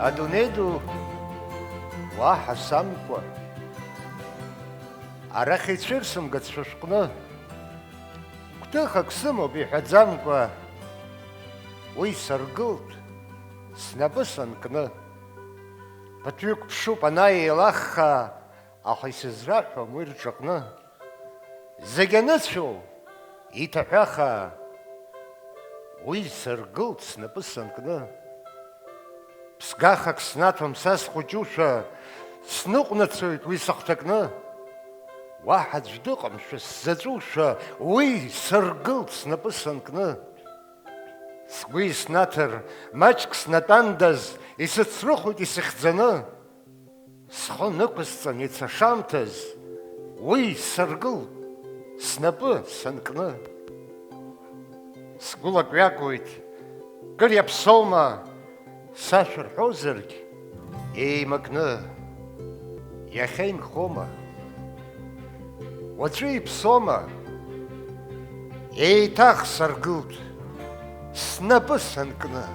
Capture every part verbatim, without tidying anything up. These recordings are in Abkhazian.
Адунеи ду уаҳа самкуа, арахь ицәырсымгац шәышәҟәны. Гәҭыхак сымоуп иҳәаӡамкәа, уи сыргылт снапы санкны. Ԥыҭҩык ԥшуп анааи еилахха, аха исызраҳәом уи рҿаҟны. Зегь аныцәоу иҭаҳәаха, уи сыргылт снапы санкны. Ԥсгахак снаҭом са схәыҷушәа, сныҟәнацоит уи сыхҭакны. Уаҳа аӡә дыҟамшәа сзаҵәушәа, уи сыргылт снапы санкны. Сгәы иснаҭар, маҷк снатәандаз, исыцрыхоит исыхьӡаны. Схы нықәысҵан ицашамҭаз, уи сыргылт снапы санкны. Сгәы лакҩакуеит, кыр иаԥсоума, сашәа рҳәозаргь, еимакны, иахьа инхома, уаҵәы иԥсома, еиҭах сыргылт снапы санкны.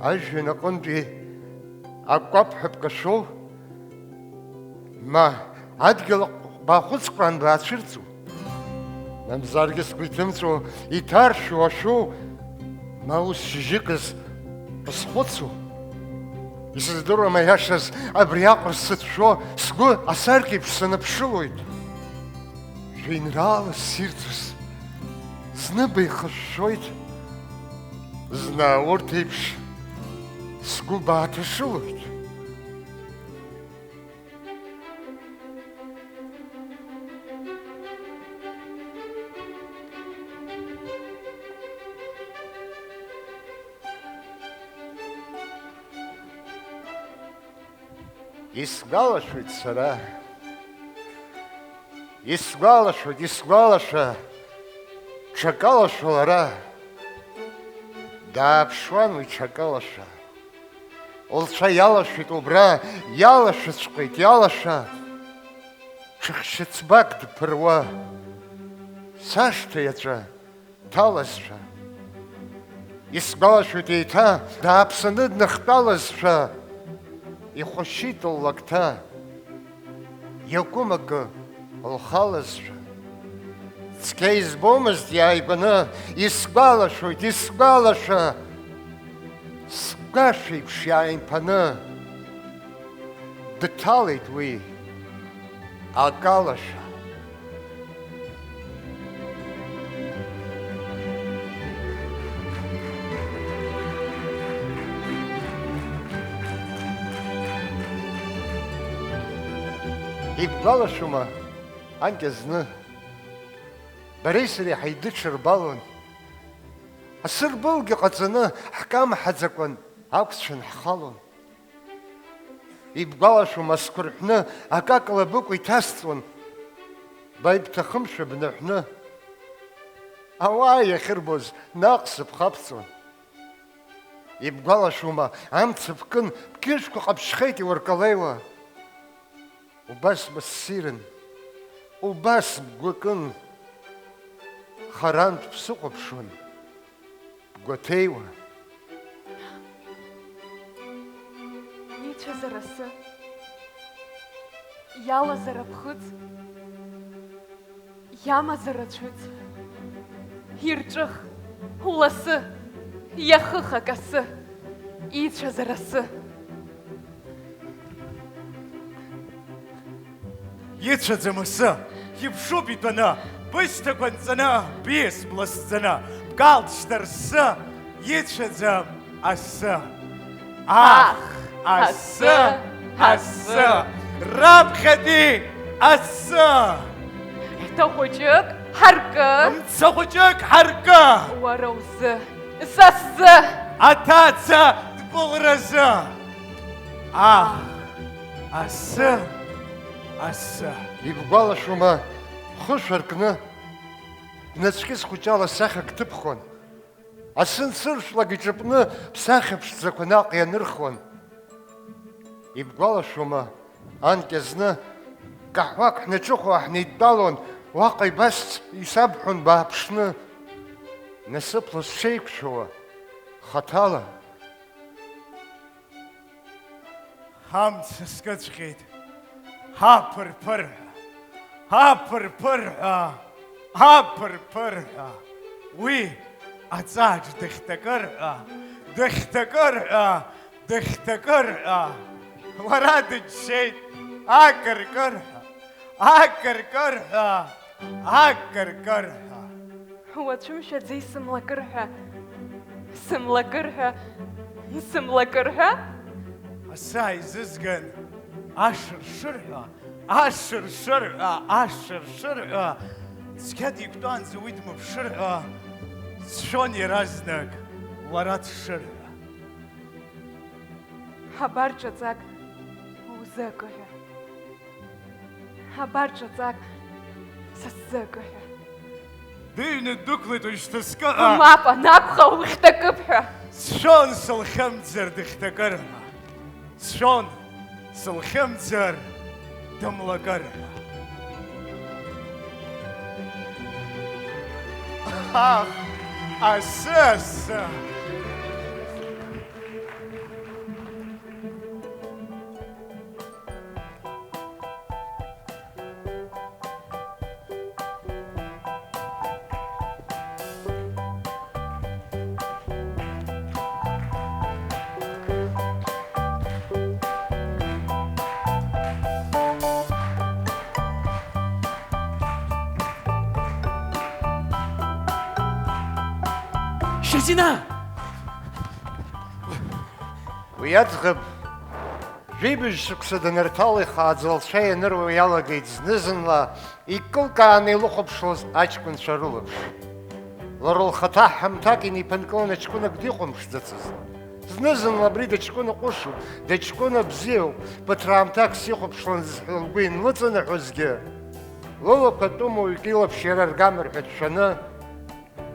Ажәҩан аҟынтәи акәаԥ ҳәа бкашәоу, ма адгьыл аҟ-, баахәыцҟраан баацәырҵу? Мамзаргьы сгәы иҭымҵәо, иҭаршәу ашәоу, ма ус шьыжьыказ бысхәыцу? Исыздыруам аиашаз абри аҟәра сзыцәшәо, сгәы асаркьеиԥш саныԥшылоит. Жәеинраала ссирӡоз, зны беихышәшәоит, зны аурҭ еиԥш сгәы бааҭашылоит. Исгәалашәоит сара. Исгәалашәоит, исгәалашәа, ҽакалашәа лара. Дааԥшуан уи ҽакалашәа. Лцәа иалашәеит убра, иалашәыҵәҟьеит, иалашәа. Ҽыхьшьыцбак дԥыруа. Сашҭа иаҵәа дҭалазшәа. Исгәалашәоит еиҭа дааԥсаны дныхтәалазшәа, ихәашьит ллакҭа, иакәым акы лхалазшәа. Цқьа избомызт иааигәаны, исгәалашәоит, исгәалашәа, сгәашә еиԥш иааимԥаны дҭалеит уи акалашәа. Ибгәалашәома, анкьа зны бареи сареи ҳаидыҽырбалон, асырбылгьы ҟаҵаны ҳкамҳаӡакәан ақәцәан ҳхалон. Ибгәалашәома, сқәырҳәны акакала быкәа иҭасҵон, ба ибҭахымшәа бныҳәны, ауаа иахьырбоз наҟ сыԥхаԥҵон. Ибгәалашәома, амца бкын, бқьышәқәа ҟаԥшьхеит иуаркалеиуа. Убас быссирын, убас бгәыкын, харантә бсыхәаԥшуан. Гәаҭеиуа. Ицәазар асы, иалазар аԥхыӡ, Иамазар ацәыӡ, ирҿых, уласы, иахых акасы, ицәазар асы. Ицәаӡам асы, иԥшуп итәаны, бышьҭақәа нҵаны, биас бласӡаны, бкалҭ шьҭарссы, ицәаӡам асы. Ах, асы, асы, раԥхьатәи асы! Хьҭа хәыҷык ҳаркы! Мца хәыҷык ҳаркы! Уара узы, са сзы! Аҭаца дкылразы! Ах, асы, асы! Ибгәалашәома, хышә аркны, бнацәкьыс хәыҷала сахьак ҭыԥхон? Асы нсыршәлак иҿыпны, бсахьа ԥшӡақәа наҟ ианырхуан. Ибгәалашәома, анкьа зны каҳуак ҳнаҿыхәо ҳнеидтәалон, уаҟа ибасҵ, исабҳәон бааԥшны, насыԥла сҽеиқәшәауа, хаҭала. Амца скыҵәҟьеит, аԥырԥырҳәа, аԥырԥырҳәа, аԥырԥырҳәа, уи аҵааҿ дыхьҭакырҳәа, дыхьҭакырҳәа, дыхьҭакырҳәа, лара дыччеит, акыркырҳәа, акыркырҳәа, акыркырҳәа. Уацәымшәаӡеи сымлакыр ҳәа, сымлакыр ҳәа, сымлакыр ҳәа? Асы ааизызган, ашыршырҳәа, ашыршырҳәа, ашыршырҳәа, цқьа диқәтәаанӡа уи дмыԥшыр ҳәа, сшәон иаразнак лара дшыр ҳәа. Абар ҿаҵак узы акы ҳәа. Абар ҿаҵак са сзы акы ҳәа. Дыҩны ддәықәлеит уажәшьҭа скы ҳәа. Мап анакәха, ухьҭакып ҳәа. Сшәон сылхьымӡар дыхьҭакыр ҳәа. Сшәон сылхьымӡар дымлакыр ҳәа. Ах, асы, асы! Шьазина! Уи аӡӷаб жәибжь шықәса данырҭал, ихааӡа лцәа ианыруа иалагеит, зны-зынла икылкааны илыхәаԥшуаз аҷкәынцәа рылаԥш. Лара лхаҭа ҳамҭак инеиԥынкыланы ҷкәынак дихәамԥшӡацызт. Зны-зынла абри дыҷкәына ҟәышуп, дыҷкәына бзиоуп, ԥыҭраамҭак сихәаԥшлан зҳәо лгәы инлыҵанаҳәозгьы, лылақәа тәымуаҩык илаԥш иара аргама рҳәа дшәаны,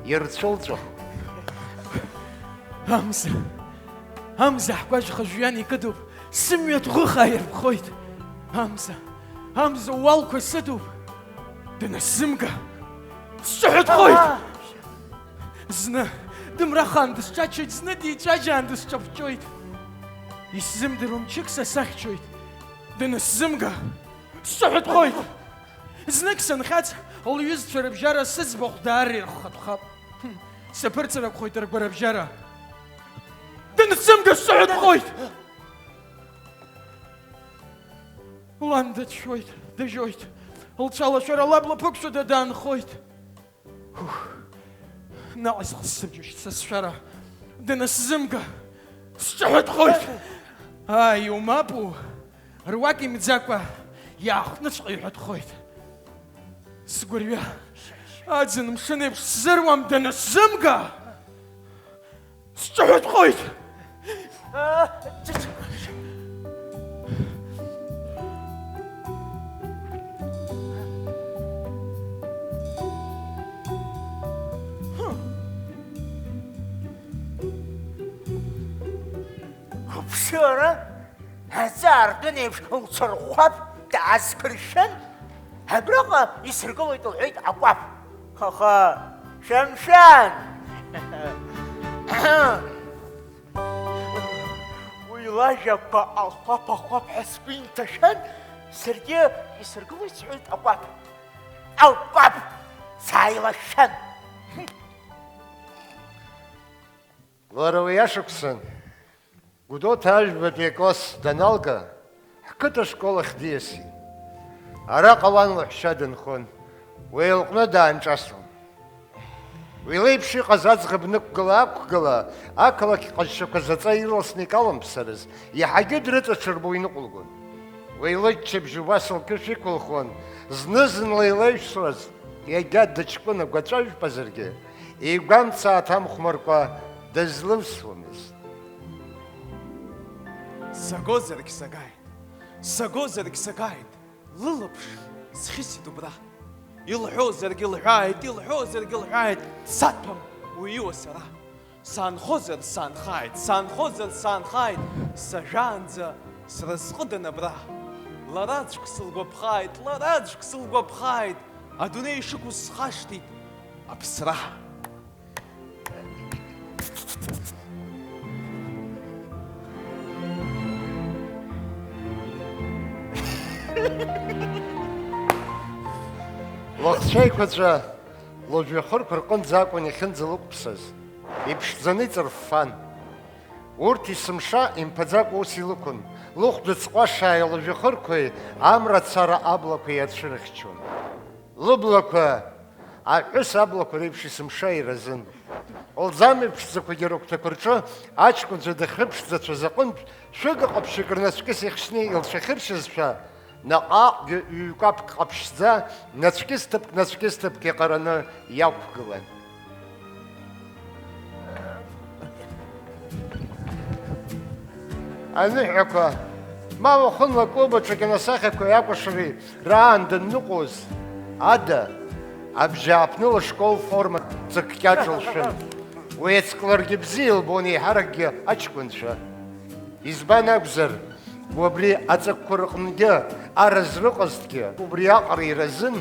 ирцәылҵәахуеит. Амза, амза ҳгәашә хыжәҩан икыдуп, сымҩа ҭӷәыхаа ирԥхоит. Амза, амза ууалқәа сыдуп, данысзымга, сҿаҳәатәхоит. Зны дымрахан дысҿаччоит, зны дицәажәаан дысҿаԥҷоит. Исзымдыруа мчык са сахьчоит, данысзымга, сҿаҳәатәхоит. Знык санхьаҵ, лҩызцәа рыбжьара сыӡбахә даара ирххатәхап. Хм, саԥырҵракәхоит ргәарабжьара. Дынсымга сыҳәатәхоит! Лан дыцәшәоит, дыжьоит. Лцәалашәара лабла ԥықәшәада даанхоит. Ух, наҟ исхсыбжьоит са сшәара. Дынсзымга, сҿаҳәатәхоит! Ааи, умапу! Руак имӡакәа иаахәныҵәҟьа иҳәатәхоит. Сгәырҩа аӡын мшын еиԥш сзыруам данысзымга, сҿаҳәатәхоит! Уԥшы ара! Аҵаа ардәына еиԥш лцәырхәап, даасԥыршәан, абраҟа исыргылоит, лҳәеит акәаԥ. Аха, шәымшәан! Уи лажәақәа алхәаԥ-ахәаԥ ҳәа сгәы инҭашәан, саргьы исыргылоит, сҳәеит, акәаԥ. Аукәаб, сааилашәан. Лара уи ашықәсан Гәдоуҭа ажәбатәи акласс даналга, ҳқыҭа ашкол ахь диасит. Араҟа лан лаҳәшьа дынхон, уи лҟны даанҿаслон. Уи леиԥш иҟаз аӡӷаб нықәгыла-аақәгыла, ақалақь ҟазшьақәа заҵа ирласны икаламԥсарыз, иаҳагьы дрыҵаҽырбо иныҟәылгон. Уи лыччабжь убас лқьышә иқәылхон, зны-зынла илеишуаз, иагьа дыҷкәына гәаҵәа жәпазаргьы, игәамца аҭамхәмарқәа дызлывсуамызт. Сагозаргь сагааит, сагозаргь сагааит, лылаԥш схьысит убра. Илҳәозаргь лҳәааит, илҳәозаргь лҳәааит, дсаҭәам уи иуа сара. Саанхозар саанхааит, саанхозар саанхааит, сажәаанӡа сразҟыдан абра. Лара аӡәк сылгәаԥхааит, лара аӡәк сылгәаԥхааит, адунеи шықәу схашҭит аԥсра. Лыхцәеиқәаҵәа лыжәҩахырқәа рҟынӡа акәын иахьынӡалықәԥсаз, иԥшӡаны иҵырффан. Урҭ есымша имԥаӡакәа ус илықәын, лыхәда ҵҟәашааи лыжәҩахырқәеи амра ацара аблақәа иацәырыхьчон. Лыблақәа аҳәыс аблақәа реиԥш есымша иразын. Лӡамҩа ԥшӡақәагьы рыгәҭақәа рҿы аҷкәынцәа дахьрыԥшӡацәаз аҟынтә шәыга ҟаԥшьык рнацәкьыс ихшьны илцәахьыршьызшәа, наҟ-ааҟгьы ҩ-кәаԥк ҟаԥшьӡа, нацәкьыс ҭыԥк, нацәкьыс ҭыԥк иҟараны иақәгылан. Аныҳәақәа, ма уахынла клуб аҿы акиносахьақәеи акәашареи раан данныҟәоз ада, абжьааԥныла ашкол форма ҵаккьаҿ лшәын. Уеицкларгьы бзиа илбон еиҳаракгьы аҷкәынцәа. Избан акәзар, убри аҵакқәа рҟынгьы аразра ыҟазҭгьы, убриаҟара иразын.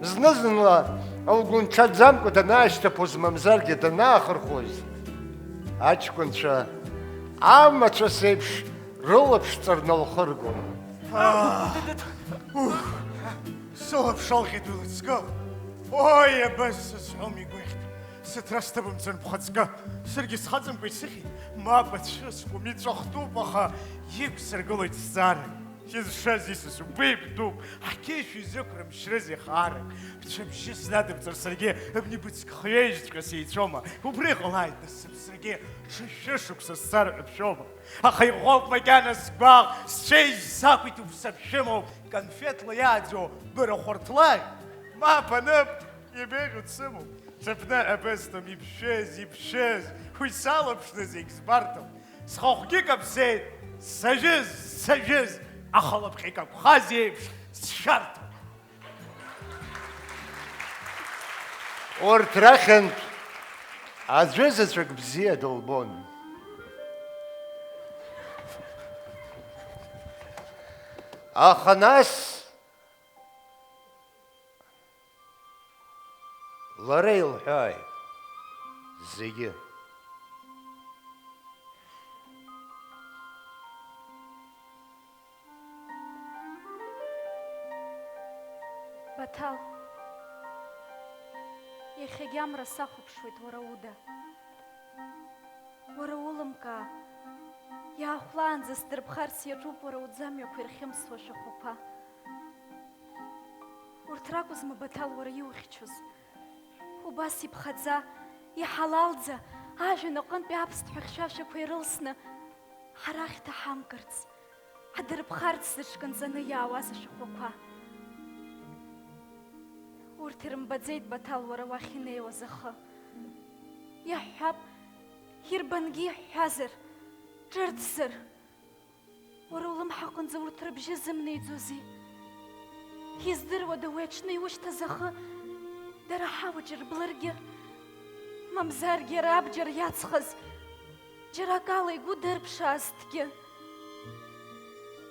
Зны-зынла лгәы нҽаӡамкәа данаашьҭаԥоз, мамзаргьы данаахырхәоз, аҷкәынцәа амацәыс еиԥш рылаԥш ҵарны лхыргон. Ух, сылаԥш алҟьеит уи лыҵкы. Ои, абас сызҳәом игәыхьт, сыҭра сҭабымҵан бхаҵкы. Саргьы схаҵамкәа исыхьит, мап ацәыскуам, иҵәахтәуп, аха иқәсыргылоит сҵаарак. Шәызшаз исасу беибдуп, ҳқьышә изықәрымшьрызеи хаарак? Бцәа-бжьы снадыбҵар саргьы, абни быҵк хҩежьҵәҟьа сеицәоума? Убри ҟалааит, нас, сыԥсрагьы ҽа шәышықәса сцар ҳәа бшәома? Аха иӷәӷәоуп макьана сгәаӷ, сцәеижь сақәиҭуп саԥшәымоу, конфетла иааӡәо бара хәарҭлааи? Мап анып, ибеиӷьу дсымоуп. Сыԥны абысҭом, иԥшыз, иԥшыз, уи салаԥшны зегь збарҭоуп. Схахәгьы каԥсеит, сажәыз, сажәыз, аха лыԥхьа икаԥхаз еиԥш сшәарҭоуп. Урҭ рахьынтә аӡәы заҵәык бзиа дылбон. Аха нас лара илҳәааит зегьы. Баҭал, иахьагьы амра сахәаԥшуеит уара уда. Уара улымкаа, иаахәлаанӡа сдырԥхарц иаҿуп уара уӡамҩақәа ирхьымсуа ашәахәақәа. Урҭ ракәызма, Баҭал, уара иухьчоз? Убас иԥхаӡа, иҳалалӡа, ажәҩан аҟынтәи аԥсҭҳәа хьшәашәақәа ирылсны, ҳара ахьҭа ҳамкырц, ҳдырԥхарц зыҽкынҵаны иаауаз ашәахәақәа. Урҭ ирымбаӡеит, Баҭал, уара уахь инеиуаз ахы. Иаҳҳәап, ирбангьы иаҳҳәазар, ҿырҭзар. Уара улымҳаҟынӡа урҭ рыбжьы зымнеиӡозеи? Издыруада уи аҽны иушьҭаз ахы дара ҳауаҿ ирблыргьы? Мамзаргьы иара абџьар иацхаз џьара акала игәы дырԥшаазҭгьы?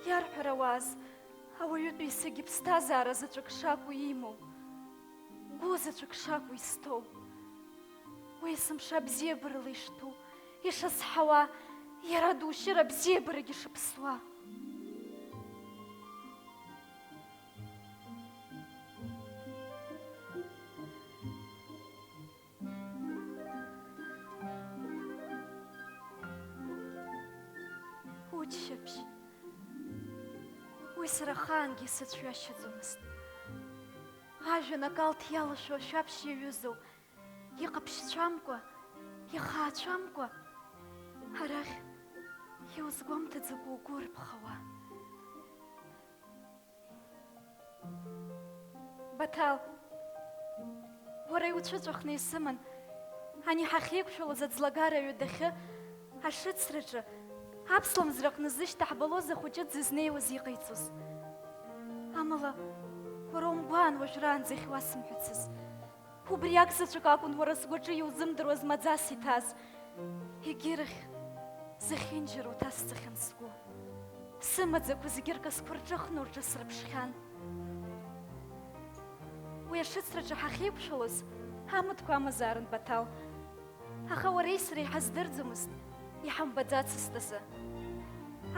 Иарҳәарауааз, ауаҩытәыҩсагьы ԥсҭазаара заҵәык шакәу имоу, гәы заҵәык шакәу изҭоу. Уи есымша абзиабарала ишҭәу, ишазҳауа, иара душьыр абзиабарагьы шыԥсуа. Сара ахаангьы сыцәҩашьаӡомызт. Ажәҩан акалҭ иалашәо ашәаԥшь иаҩызоу, иҟаԥшьцәамкәа, ихаацәамкәа, арахь иузгәамҭаӡакәа угәы урԥхауа. Баҭал, уара иуцәыҵәахны исыман, ани ҳахьеиқәшәалоз аӡлагара аҩадахьы, ашыцраҿы, аԥслымӡраҟны зышьҭаҳбалоз ахәыҷы дзызнеиуаз иҟаиҵоз. Амала, уара умгәаан уажәраанӡа иахьуасымҳәацыз. Убри акзаҵәык акәын уара сгәаҿы иузымдыруаз маӡас иҭаз. Егьирахь, зехьынџьара уҭасҵахьан сгәы. Сымаӡақәа зегьы ркасқәа рҿыхны урҿысрыԥшхьан. Уи ашыцраҿы ҳахьеиқәшәалоз, амаҭәақәа амазаарын Баҭал. Аха уареи сареи ҳаздырӡомызт, иҳамбаӡацызт азы.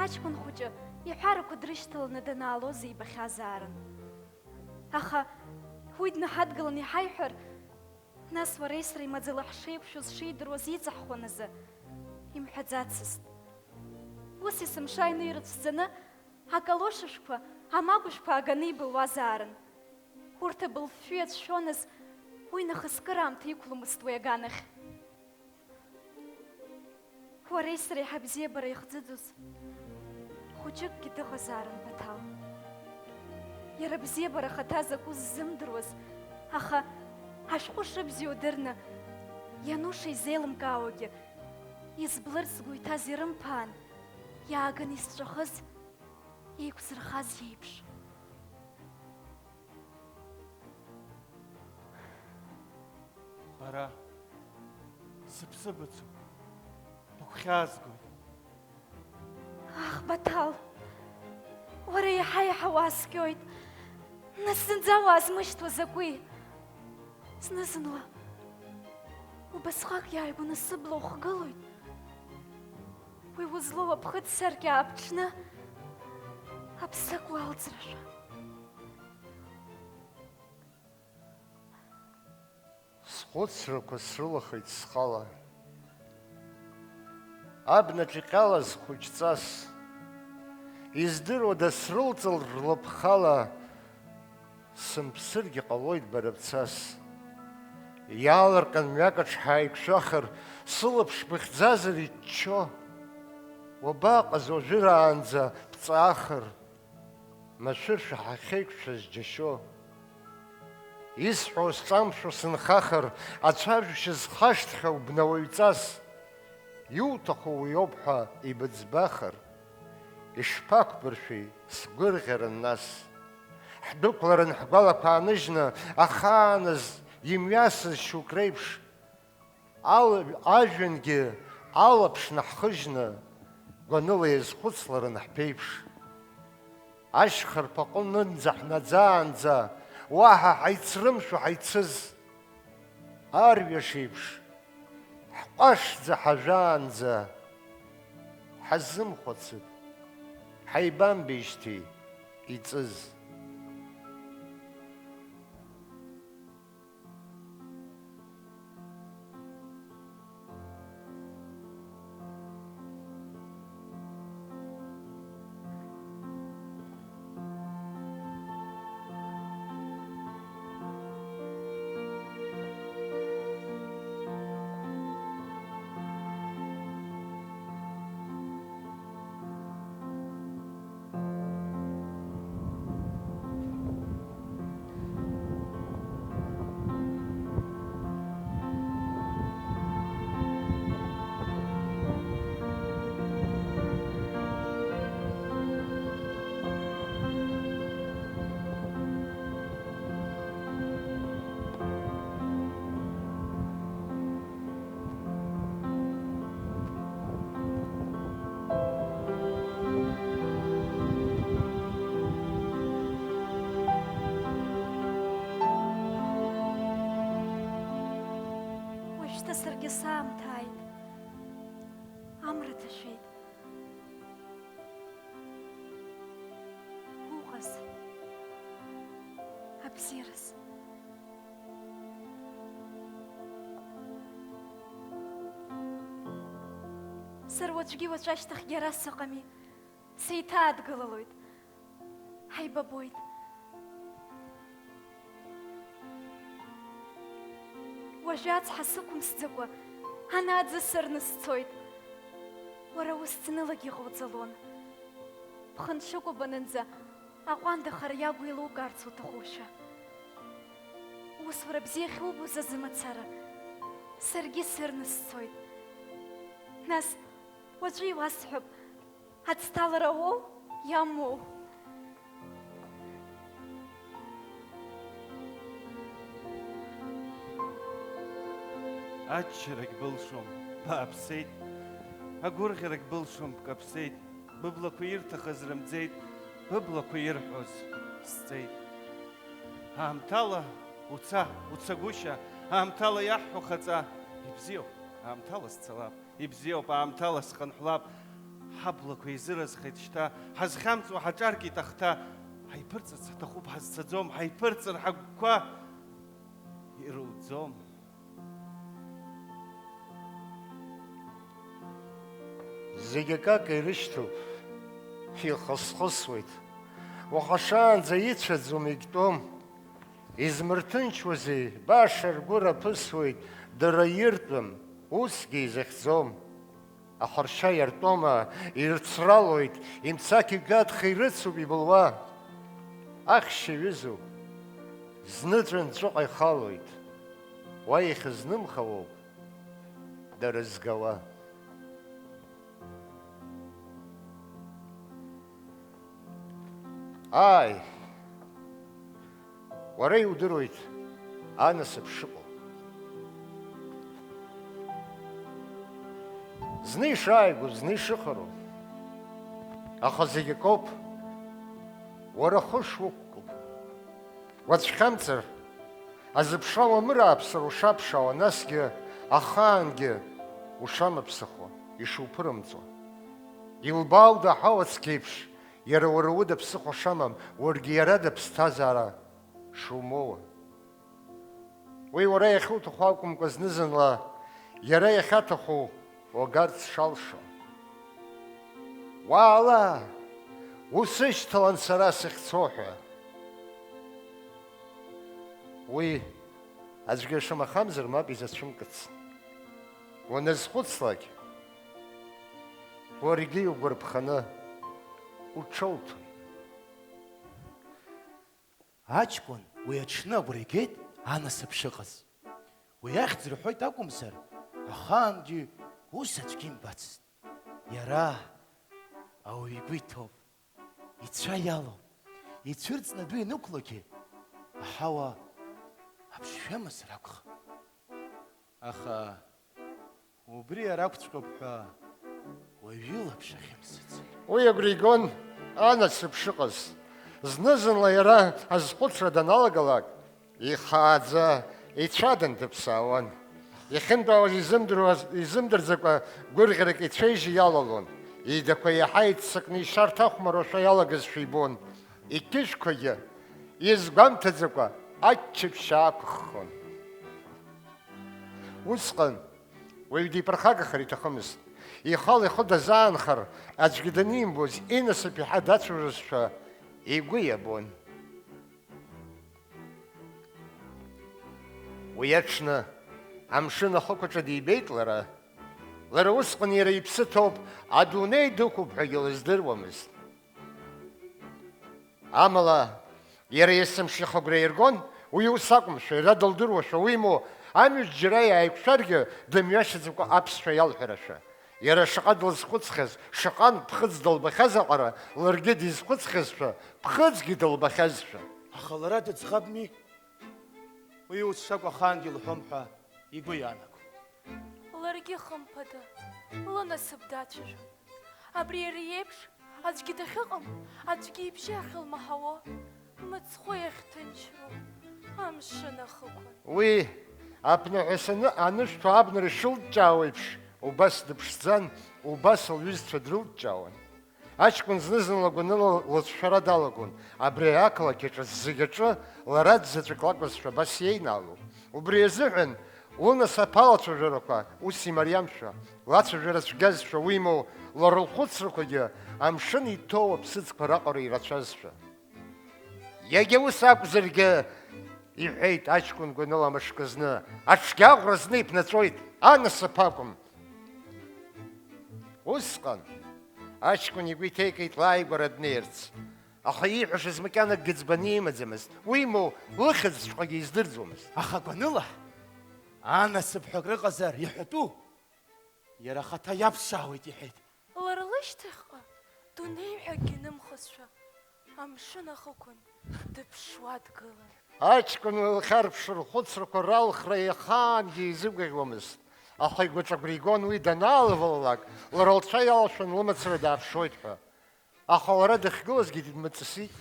Аҷкәын хәыҷы иҳәарақәа дрышьҭаланы данаалоз ибахьазаарын. Аха уи днаҳадгыланы иҳаиҳәар, нас уареи сареи маӡала ҳшеиқәшәоз шидыруаз иҵаҳхуан азы, имҳәаӡацызт. Ус есымша аҩны ирыцәӡаны, акалошышәқәа, амагәышәқәа ааганы ибылуазаарын. Урҭ абылфҩы иацәшәоназ, уи нахыс кыр аамҭа иқәломызт уи аганахь. Уареи сареи ҳабзиабара ихӡыӡоз хәыҷыкгьы дыҟазаарын Баҭал. Иара абзиабара ахаҭа закәу ззымдыруаз, аха ашәҟәы шыбзиоу дырны, иануша изеилымкаауагьы, изблырц згәы иҭаз ирымԥаан, иааганы исҵәахыз, еиқәзырхаз иеиԥш. Бара, сыԥсы быцуп, быгәхьаазгоит. Ах, Баҭал, уара еиҳа-еиҳа уааскьоит. Нас зынӡа уаазмышьҭуа закәи? Зны-зынла убасҟак иааигәаны сыбла ухгылоит. Уи узлоу аԥхыӡ саркьа ааԥҽны аԥсык уалҵрашәа. Схәыцрақәа срылахеит схала. Абнаҿ иҟьалаз хәыҷҵас, издыруада срылҵыр рлыԥхала, сымԥсыргьы ҟалоит бара бцас. Иаалырҟьан мҩак аҿ ҳааиқәшәахыр, сылаԥш быхьӡазар иччо, уабаҟаз уажәыраанӡа бҵаахыр? Машәыршәа ҳахьеиқәшәаз џьашьо, исҳәо сҿамшәо сынхахар, ацәажәашьа зхашҭхьоу бнауаҩҵас, иуҭаху уиоуп ҳәа ибыӡбахыр, ишԥақәбыршәеи сгәырӷьаран нас? Ҳдәықәларын ҳгәалақәа ааныжьны, ахааназ имҩасыз шьоук реиԥш, Ал-, ажәҩангьы алаԥш наҳхыжьны, гәаныла иазхәыцларын ҳԥеиԥш. Ашьхарԥ аҟынынӡа ҳнаӡаанӡа, уаҳа ҳаицрымшәо ҳаицыз. Арҩаш еиԥш, ҳҟәашӡа ҳажәаанӡа, ҳазымхәыцып, ҳаибамбеижьҭеи иҵыз. Уажәшьҭа саргьы саамҭа ааит, амра ҭашәеит. Уҟаз, абзиараз. Сара уаҵәгьы уаҵәашьҭахьгьы ара сыҟами, сеиҭаадгылалоит. Ҳаибабоит. Уажәы ацҳа сықәымсӡакәа, ана аӡы сырны сцоит. Уара ус знылагьы иҟауҵалон. Бхынцәыкәабанынӡа аҟәандахара иагу еилукаарц уҭахушәа. Усура бзиа ахьубоз азы мацара, саргьы сырны сцоит. Нас, уаҵәы иуасҳәап, ацҭалара уоу, иамоу? Аччарагь былшом, бааԥсеит, агәырӷьарагь былшом, бкаԥсеит, быблақәа ирҭахыз рымӡеит, быблақәа ирҳәоз сҵеит. Аамҭала уца, уцагәышьа, аамҭала иаҳҳәо хаҵа, ибзиоуп, аамҭала сцалап. Ибзиоуп, аамҭала схынҳәлап. Ҳаблақәа еизыразхеит шьҭа, ҳазхьамҵуа ҳаҿаркит ахҭа. Ҳаиԥырҵырц ҳҭахуп, ҳазцаӡом, ҳаиԥырҵыр ҳагәқәа ирылӡом. Зегь акака ирышьҭоуп, ихысхысуеит. Уаха шаанӡа ицәаӡом, егьтәом. Измырҭынчуазеи, баша ргәы раԥысуеит, дара иртәым, усгьы изыхьӡом. Ахыршьа иартәома, ирцралоит, имцақь икьатха ирыцуп ибылуа. Ахьшь иҩызоуп, зны ҵәынҵәыҟа ихалоит, уа ихьызнымхауоуп дара згауа. Ааи, уара иудыруеит анасыԥ шыҟоу. Зны ишааигәоу, зны ишыхароу. Аха зегь акоуп, уара хы шуқәкуп. Уацәхьамҵыр, азыԥша уамырааԥсар ушаԥшаауа, насгьы ахаангьы ушамыԥсахуа, ишуԥырымҵуа. Илбаау даҳауа цқьеиԥш, иара уара уда ԥсыхәа шамам, уаргьы иарада ԥсҭазаара шумоуа. Уи уара иахьуҭаху акәымкәа, зны-зынла иара иахьаҭаху уагарц шалшо. Уаала, усышьҭалан сара сахьцо ҳәа. Уи аӡәгьы шамахамзар мап изацәымкыц. Уаназхәыцлак, уаргьы иугәарԥханы уҽоуҭоит. Аҷкәын уи аҽны агәра игеит анасыԥ шыҟаз. Уи ахьӡ рҳәоит акәымзар, ахаангьы ус аӡәгьы имбацызт. Иара ауаҩ игәы иҭоуп, ицәа иалоуп, ицәырҵны адәы ианықәлогьы, аҳауа аԥшшәы амазар акәхап. Аха убри иара акәҵәҟьоуп ҳәа уаҩы илаԥш ахьымсыцыз. Уи агәра игон анасыԥ шыҟаз. Зны-зынла иара азхәыцра даналагалак, ихааӡа ицәа дынҭыԥсаауан. Иахьынтәаауаз изымдыруаз, изымдырӡакәа гәырӷьарак ицәа-ижьы иалалон. Идақәа иаҳа иццакны ишьарҭахәмаруашәа иалагазшәа ибон. Иқьышәқәагьы изгәамҭаӡакәа аччаԥшь аақәыххон. Усҟан уаҩ диԥырхагахар иҭахымызт. Ихала ихы дазаанхар, аӡәгьы данимбоз, инасыԥ иаҳа дацәажәозшәа игәы иабон. Уи аҽны амшын ахықәаҿы дибеит лара. Лара усҟан иара иԥсы ҭоуп, адунеи дықәуп ҳәагьы лыздыруамызт. Амала, иара есымша ихы агәра аиргон, уи ус акәымшәа, иара дылдыруашәа, уимоу, амҩаҿ џьара иааиқәшәаргьы, дымҩашьаӡакәа аԥсшәа иалҳәарашәа. Иара шаҟа длызхәыцхьаз, шаҟантә ԥхыӡ дылбахьаз аҟара, ларгьы дизхәыцхьазшәа, ԥхыӡгьы дылбахьазшәа. Аха лара дыӡӷабми? Уи ус шакәу ахаангьы лҳәом ҳәа игәы иаанагом. Ларгьы, хымԥада, лынасыԥ дацәажәон. Абри иара иеиԥш аӡәгьы дахьыҟам, аӡәгьы ибжьы ахьылмаҳауа, мыцхәы иахьҭынчроу амшын ахықәан. Уи, аԥнаҳәа саны анышәҭо абнара ишылҷҷаауа еиԥш, убас дыԥшӡан, убас лҩызцәа дрылҷҷаауан. Аҷкәын зны-зынла гәаныла лыцәшәара далагон, абри ақалақь аҿы зегь аҿы лара дзаҵәык лакәызшәа абас иеинаалон. Убри азыҳәан лынасыԥ алацәажәарақәа ус имариамшәа, лацәажәара цәгьазшәа, уимоу, лара лхәыцрақәагьы амшын иҭоу аԥсыӡқәа раҟара ирацәазшәа. Иагьа ус акәзаргьы, иҳәеит аҷкәын гәаныла мышкы зны, аҽгьы аӷәра зны иԥнаҵәоит, анасыԥ акәым. Усҟан аҷкәын игәы иҭеикит лааигәара днеирц, аха ииҳәашаз макьанакгьы ӡбаны имаӡамызт, уимоу, лыхьӡҵәҟьагьы издырӡомызт. Аха гәаныла, анасыԥ ҳәа акрыҟазар иҳәатәу, иара ахаҭа иаԥсаауеит, иҳәеит. Лара лышьҭахьҟа, дунеи ҳәа акгьы нымхозшәа, амшын ахықәан дыԥшуа дгылан. Аҷкәын уи лхьарԥшра рхәыцрақәа ралхра иахаангьы изыгәаӷьуамызт, аха игәаҿ агәра игон уи данаалывалалак, лара лцәа иалшәан лымацара дааԥшуеит ҳәа. Аха лара дахьгылазгьы дмыҵысит.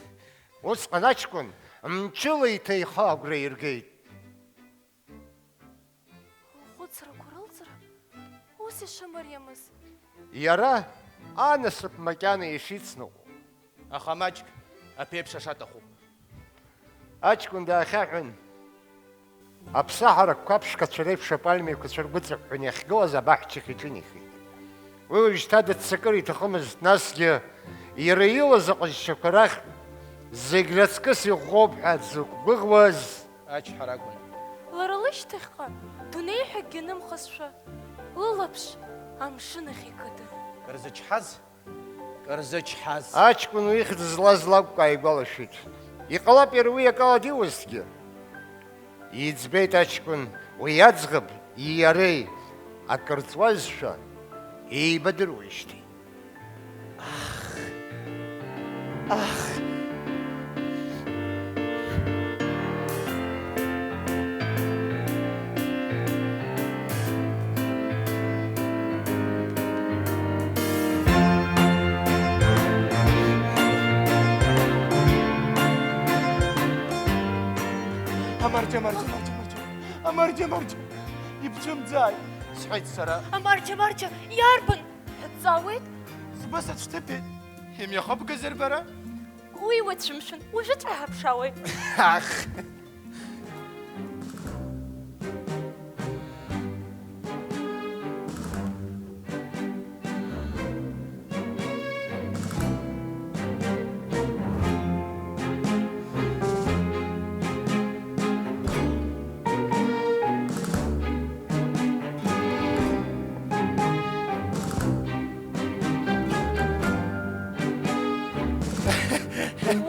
Усҟан аҷкәын мчыла иҭаиха агәра иргеит. Лхәыцрақәа рылҵра ус ишымариамыз. Иара анасыԥ макьана ишицныҟәо. Аха маҷк аԥеиԥш ашаҭахуп. Аҷкәын даахьаҳәын, аԥсаҳарақәа аԥшқацәа реиԥш апальма еиқәаҵәа ргәыҵыҳәҳәаны иахьгылаз абаҳчахь иҿынеихеит. Уи уажәшьҭа дыццакыр иҭахымызт, насгьы иара илаз аҟазшьақәа рахьтә зегь раҵкыс иӷәӷәоуп ҳәа дзықәгәыӷуаз ачҳара акәын. Лара лышьҭахьҟа дунеи ҳәа акгьы нымхазшәа, лылаԥш амшын ахь икыдын. Кыр зычҳаз, кыр зычҳаз. Аҷкәын уи ихьӡ злаз лакәк ааигәалашәеит. Иҟалап иара уи акала диуазҭгьы. Иӡбеит аҷкәын уи аӡӷаб иареи акыр ҵуазшәа еибадыруеижьҭеи. Ах! Ах! Амарџьа, амарџьа, амарџьа, амарџьа, амарџьа, амарџьа, ибцәымӡааит, сҳәеит сара. Амарџьа, амарџьа, иарбан? Ҳәа дҵаауеит. Збыс аӡә дҭыԥеит, имҩахыбгазар бара? Уи уацәымшәан, уажәыҵәҟьа ҳаԥшаауеит. Ах!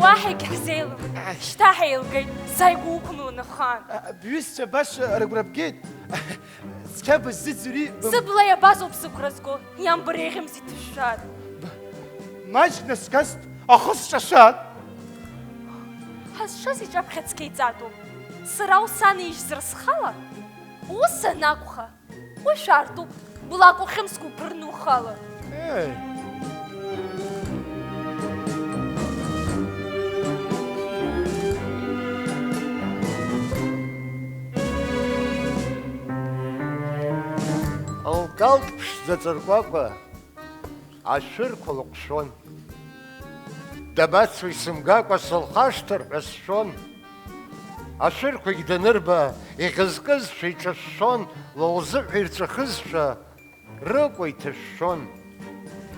Уаҳагь ҳзеилым. Шьҭа ҳаилгеит, сааигәа уқәымлан ахаан. А, бҩызцәа баша рыгәра бгеит. Цқьа быззыӡырҩи, бым- Сыбла иабазоуп сыгәра зго, иамбар еиӷьымзи ҭышәшәар. Б-, маҷк наскьаст, ахы сҿашәар. Ҳазшаз иҿаԥхьа цқьа иҵатәуп. Сара усанижьзар схала, ус анакәха, уи шәартуп, блак ухьымсгәы бырну ухала. Еи. Лкалҭ ԥшӡа ҵаркәакәа ашәырқәа лыҟәшәон. Дабацои сымгакәа сылхашҭыр ҳәа сшәон. Ашәырқәагь данырба, иҟьызкызшәа иҿышәшәон, лылзыҳәа ирҵәахызшәа, рыкәа иҭышәшәон.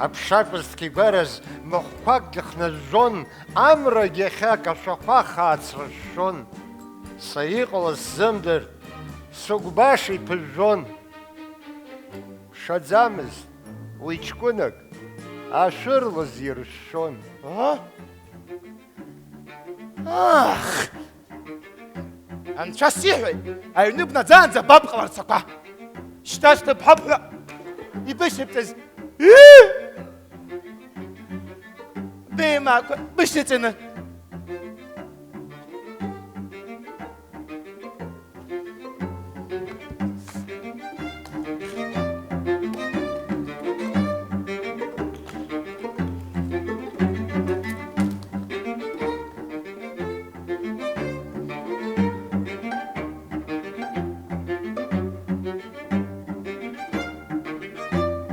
Аԥша кәызҭқьа игәараз махәқәакгьы хнажәжәон, амрагь иахьак ашәахәа хаацрышәшәон. Са иҟалаз сзымдыр, сыгәбаша иԥыжәжәон. Ԥшаӡамызт уи ҷкәынак, ашәыр лызиршәшәон. А? Ах! Анцәа сиҳәеит, аҩны бнаӡаанӡа баб ҟаларцақәа. Шьҭа сҭыԥҳап ҳәа ибышьыбҵаз. Ыы! Беимакәа бышьҭаҵаны.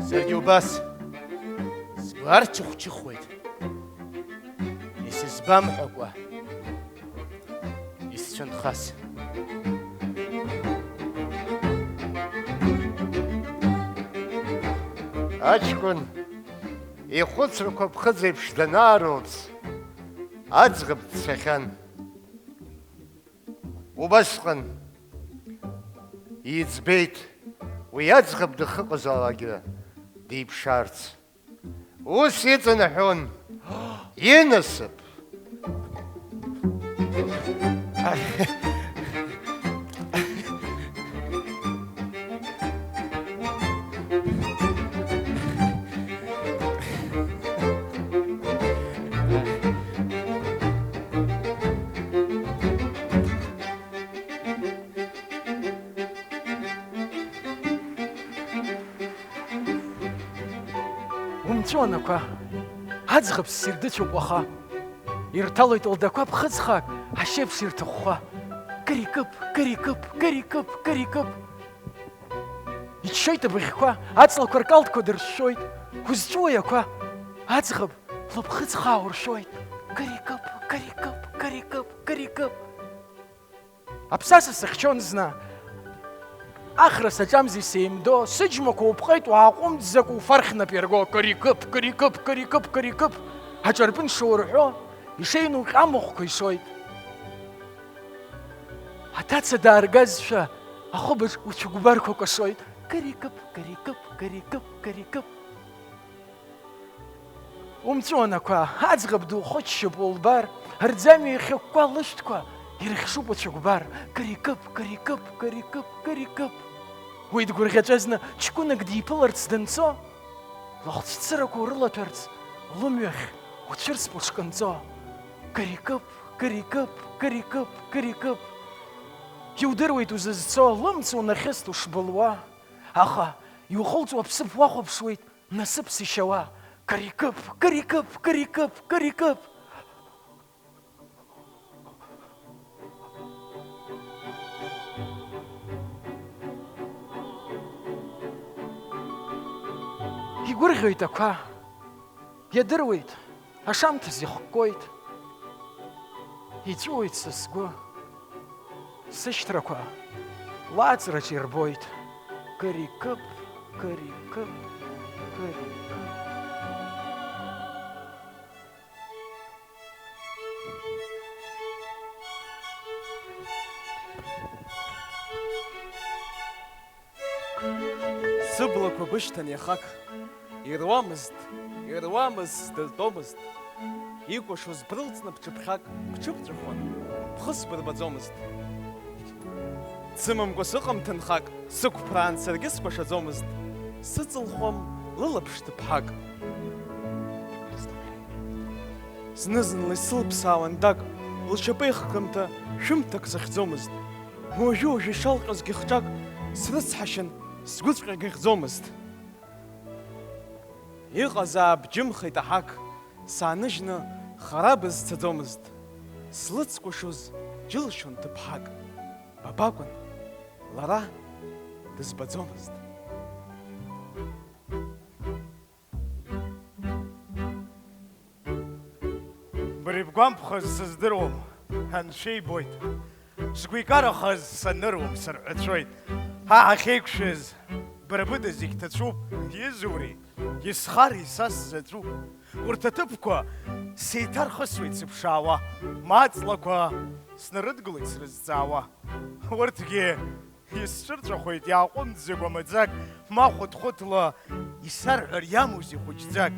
Саргьы убас сгәы арчыхәчыхәуеит, исызбамҳәакәа. Исцәынхаз. Аҷкәын ихәыцрақәа ԥхыӡ еиԥш данаарылҵ, аӡӷаб дцахьан. Убасҟан иӡбеит уи аӡӷаб дахьыҟазаалакгьы диԥшаарц. Ус иҵанаҳәон инасыԥ. Умҵәуан ақәа, аӡӷаб ссир дыцәоуп уаха. Ирҭалоит лдақәа ԥхыӡ хаак, ашьеиԥш ирҭыхәхәа. Кырикып, кырикып, кырикып, кырикып. Иччоит абыӷьқәа, аҵлақәа ркалҭқәа дыршәшәоит. Узҵәуои ақәа? Аӡӷаб лыԥхыӡ хаа уршәоит. Кырикып, кырикып, кырикып, кырикып. Аԥсаса сыхьчон зны. Ахра саҿамзи сеимдо, сыџьмақәа упҟеит, уааҟәымҵӡакәа уфархь нап иарго, кырикып, кырикып, кырикып, кырикып. Аҿарпын шурҳәо, ишеинуҟьо амахәқәа ишоит. Аҭаца дааргазшәа, ахәыбаҿ уцәыкәбарқәа кәашоит. Кырикып, кырикып, кырикып, кырикып. Умҵәуан ақәа, аӡӷаб духыччап улбар, рӡамҩа ихьыкәкәа лышәҭқәа ирыхьшуп уцәыкәбар. Кырикып, кырикып, кырикып, кырикып. Уи дгәырӷьаҵәа зны ҷкәынак диԥыларц данцо, лыхцәцырақәа урылаҭәарц лымҩахь уцәырҵп ушкынҵо. Кырикып, кырикып, кырикып, кырикып. Иудыруеит узызцо, лымца унахьыст ушбылуа, аха иухылҵуа аԥсыԥ уахәаԥшуеит. Насыԥс ишьауа, кырикып, кырикып, кырикып, кырикып. Игәырӷьоит ақәа, иадыруеит, ашамҭаз ихккоит. Иҵәыуоит са сгәы, сышьҭрақәа лаҵраҿ ирбоит. Кырикып, кырикып, кырикып. Сыблақәа бышьҭан иахак, ируамызт, ируамызт, сдыртәомызт. Икәашоз брылҵны ԥҽыԥхьак бҽыбҵәахуан, бхы сбырбаӡомызт. Дсымамкәа сыҟам ҭынхак, сықәԥраан саргьы скәашаӡомызт, сыҵылхуам лылаԥш ҭыԥҳак. Зны-зынла исылԥсаауан дак, лшьапы еихгамҭа шәымҭак сыхьӡомызт. Уажәы-уажәы ишалҟьозгьы хҿак срыцҳашьан, сгәыҵәҟьагь ахьӡомызт. Иҟазаап џьымхеит аҳақ, сааныжьны хара бызцаӡомызт. Слыцкәашоз џьылшьон ҭыԥҳак. Ба бакәын, лара дызбаӡомызт. Бара ибгәамԥхаз сыздыруам, Анцәа ибоит. Сгәы икарахаз саныруам, сырҳәацәоит. Ҳа ҳахьеиқәшәаз, бара быда зегь ҭацәуп, изури, исхари са сзаҵәуп. Урҭ аҭыԥқәа сеиҭархысуеит сыԥшаауа, ма аҵлақәа снарыдгылоит срызҵаауа. Урҭгьы исҿырҵәахуеит иааҟәымҵӡакәа маӡак, ма хәыҭ-хәыҭла исарҳәар иамоузеи хәыҷӡак.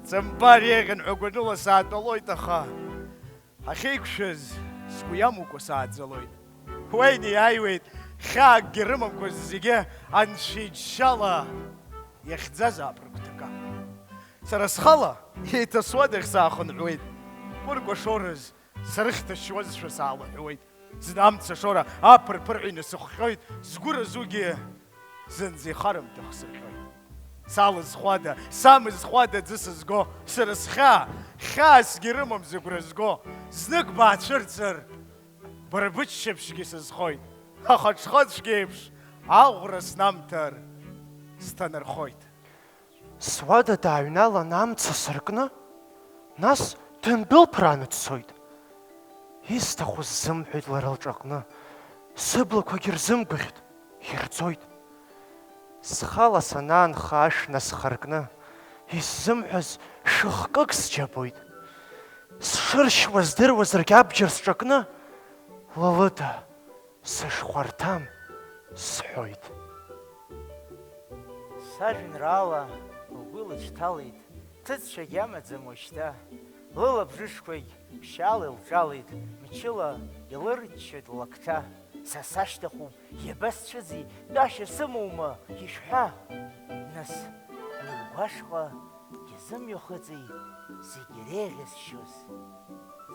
Ҵымпар еиӷьын ҳәа гәаныла саатәалоит, аха ҳахьеиқәшәаз сгәы иамукәа сааӡалоит. Уа инеиааиуеит, хьаакгьы рымамкәа зегьы анцәа иџьшьала иахьӡазаап рыгәҭакы. Сара схала еиҭа суадахь саахынҳәуеит. Уркәашораз срыхьҭашьуазшәа саалаҳәуеит. Зны амца ашоура аԥыр-ԥырҳәа инасыхҟьоит, сгәы разугьы зынӡа ихарам дыхсырҟьоит. Салызхуада, самызхуада аӡы сызго, сара схьаа, хьаасгьы рымам зыгәра зго, знык баацәырҵыр, бара быччаԥшьгьы сызхоит, аха ҽхыцәгьеиԥш аӷәра снамҭар сҭанархоит. Суада дааҩналан амца сыркны, нас дындәылԥрааны дцоит. Исҭаху сзымҳәеит лара лҿаҟны, сыблақәагьы рзымгәаӷьт, ирҵоит. Схала санаанха ашә насхаркны, исзымҳәаз шыхкык сџьабоит. Сшыршьуа здыруазаргь абџьар сҿакны, лалыда, Сышхәарҭам, сҳәоит. Сажәеинраала лгәы лыҽҭалеит, ҭыӡшәагьы амаӡам уажәшьҭа. Лылабжышқәагь ԥшьаала илҿалеит, мчыла илырччоит ллакҭа. Са сашьҭахуп, иабасцәыӡи, тәашьа сымоума, ишәҳәа? Нас, уи лгәашҟа изымҩахыҵи зегь иреиӷьасшьоз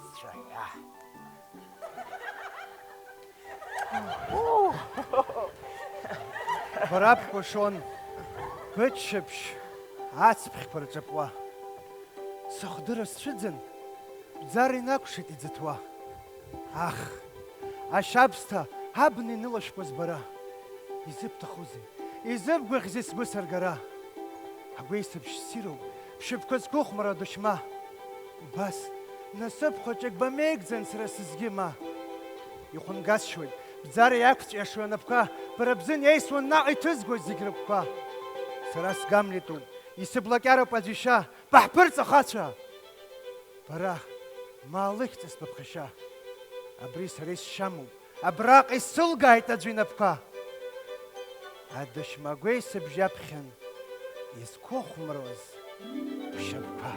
сцәаҳәа? Бара бкәашон, быччаԥшь ацԥхьқәа рҿаԥуа. Сыхдырра сцәыӡын, бӡара инакәшеит иӡыҭуа. Ах, ашьабсҭа абна инылашәкуаз бара! Изыбҭахузеи, изыбгәаӷьзеи сгәы сыргара? Агәеисыбжь ссируп, бшьапқәа зқәыхәмаруа адашьма. Убас, насыԥ хәыҷык бамеигӡан сара сызгьы ма. Ихәымгасшьоит, бӡара иақәҵәиашоу анапқәа, бара бзын еисуан наҟ иҭызгоз зегь рыгәқәа. Сара сгамлетуп, исыблакьароуп аӡә ишьа, баҳԥырҵ, ахацәа! Бара, ма лыхьӡыс быԥхашьа. Абри сара исшьамуп, абраҟа исылгааит аӡәы инапқәа. Адашьма агәеисыбжь аԥхьан изқәыхәмаруаз бшьапқәа.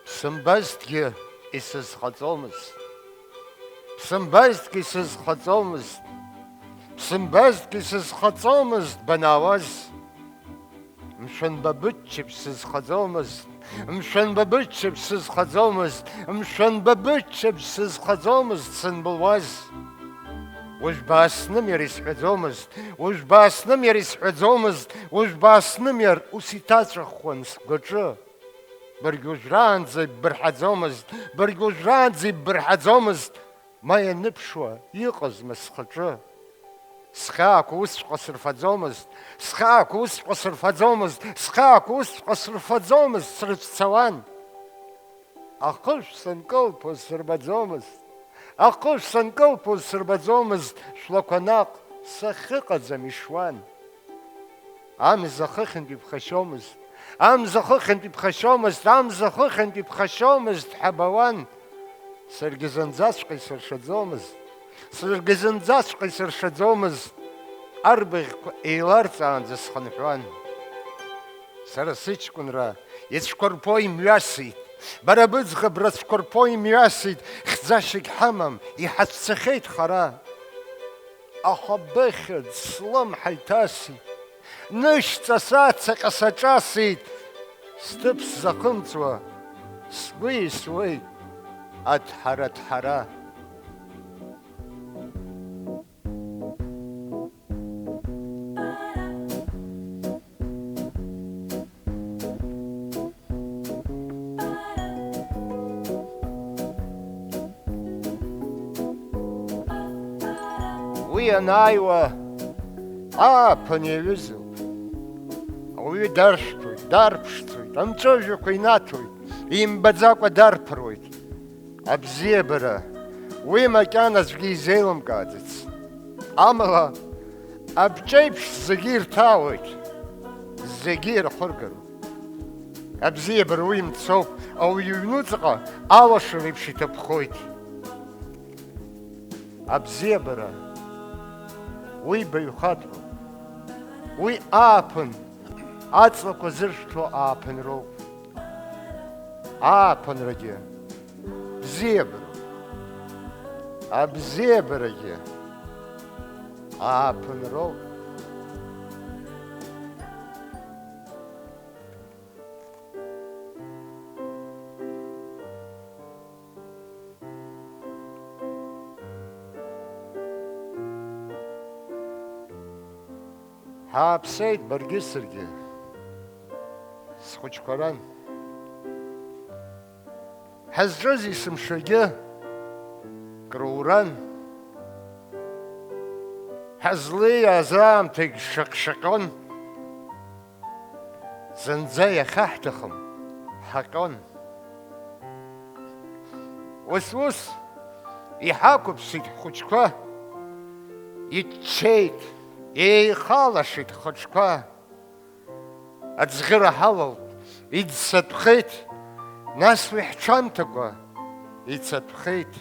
Бсымбазҭгьы исызхаҵомызт. Бсымбазҭгьы исызхаҵомызт. Бсымбазҭгьы исызхаҵомызт банаауаз. Мшәан, ба быччаԥшь сызхаӡомызт, мшәан, ба быччаԥшь сызхаӡомызт, мшәан, ба быччаԥшь сызхаӡомызт сынбылуаз. Уажә бааснымиар исҳәаӡомызт, уажә бааснымиар исҳәаӡомызт, уажә бааснымиар ус иҭаҵәахуан сгәаҿы. Баргьы уажәраанӡа иббырҳаӡомызт, баргьы уажәраанӡа иббырҳаӡомызт, ма ианыԥшуа иҟазма схаҿы? Схьаақәа усҵәҟьа сырфаӡомызт, схьаақәа усҵәҟьа сырфаӡомызт, схьаақәа усҵәҟьа сырфаӡомызт, срыцәцауан. Ахышә санкылԥоз сырбаӡомызт, ахышә санкылԥоз сырбаӡомызт, шәлақәа наҟ сахьыҟаӡам ишуан. Амза хыхьынтә иԥхашьомызт, амза хыхьынтә иԥхашьомызт, амза хыхьынтә иԥхашьомызт ҳәа бауан. Саргьы зынӡаҵәҟьа исыршаӡомызт, саргьы зынӡаҵәҟьа исыршаӡомызт, арбаӷьқәа еиларҵаанӡа схынҳәуан. Сара сыҷкәынра ицәқәырԥо имҩасит, бара быӡӷаб рыцәқәырԥо имҩасит, хьӡашьагь ҳамам, иҳацәцахьеит хара. Аха быхьӡ слымҳа иҭасит, нышьҵас ацаҟьа саҿасит, сҭыԥ сзахымҵуа, сгәы еисуеит аҭҳара-ҭҳара. Уи анааиуа, ааԥын иаҩызоуп. Ауаҩы даршәҭуеит, дарԥшӡоит, амҵәыжәҩақәа инаҭоит, имбаӡакәа дарԥыруеит. Абзиабара, уи макьана аӡәгьы изеилымкааӡац. Амала, абҿеиԥш зегьы ирҭаауеит, зегьы ирхыргароуп. Абзиабара уи мцоуп, ауаҩы иҩнуҵҟа алашара еиԥш иҭаԥхоит. Абзиабара, уи баҩхатәроуп. Уи ааԥын, аҵлақәа зыршәҭо ааԥынроуп. Ааԥынрагьы бзиабароуп. Абзиабарагьы ааԥынроуп. Ҳааԥсеит баргьы саргьы, схәыҷқәа ран. Ҳазҿыз есымшагьы кроуран. Ҳазлеиааз аамҭагь шаҟь-шаҟьон. Зынӡа иахьаҳҭахым ҳаҟьон. Ус-ус иҳақәыԥсит ҳхәыҷқәа, иччеит, еихалашеит ҳхаҿқәа. Аӡӷьыра ҳалалт, иӡсатәхеит, нас уи ҳҽамҭакәа ицатәхеит.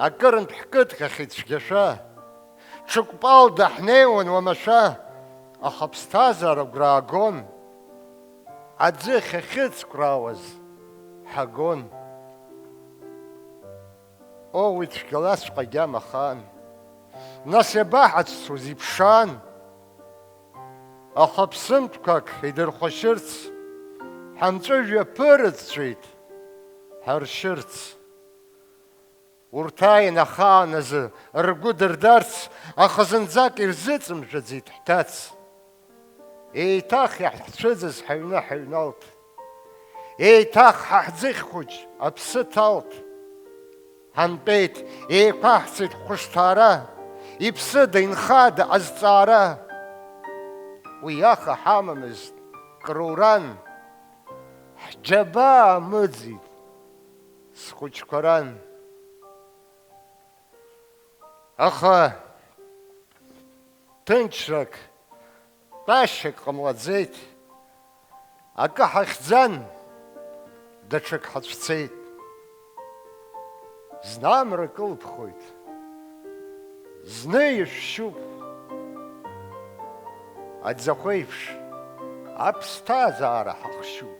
Акырынтә ҳкыдҟьахьеит цәгьашәа, ҽыкәпалда ҳнеиуан уамашәа, аха аԥсҭазаара агәра аагон, аӡыхь ахьыцкәраауаз ҳагон. О, уи цәгьалаҵәҟьа агьама хаан. Нас иабаҳацәцоз иԥшаан. Аха ԥсынтәқәак идырхәашьырц, ҳамҵәыжәҩа ԥырыҵәҵәеит ҳаршьырц. Урҭ ааин ахаан азы ргәы дырдарц, аха зынӡак ирзыҵымшәаӡеит ҳҭац. Еиҭах иаҳцәыӡыз ҳаҩны ҳаҩналт. Еиҭах ҳа ҳӡыхь хәыҷ аԥсы ҭалт. Ҳантәеит, еиқәаҳцеит ҳхәышҭаара, иԥсыда, инхада азҵаара? Уи аха ҳамамызт, кроуран, ҳџьабаа мыӡит, схәыҷқәа ран. Аха ҭынчрак, тәашьак ҟамлаӡеит. Акы ҳахьӡан, даҽак ҳацәцеит. Зны амра кылԥхоит, зны ишәшьуп. Аӡахәеиԥш, аԥсҭазаара ҳахшьуп.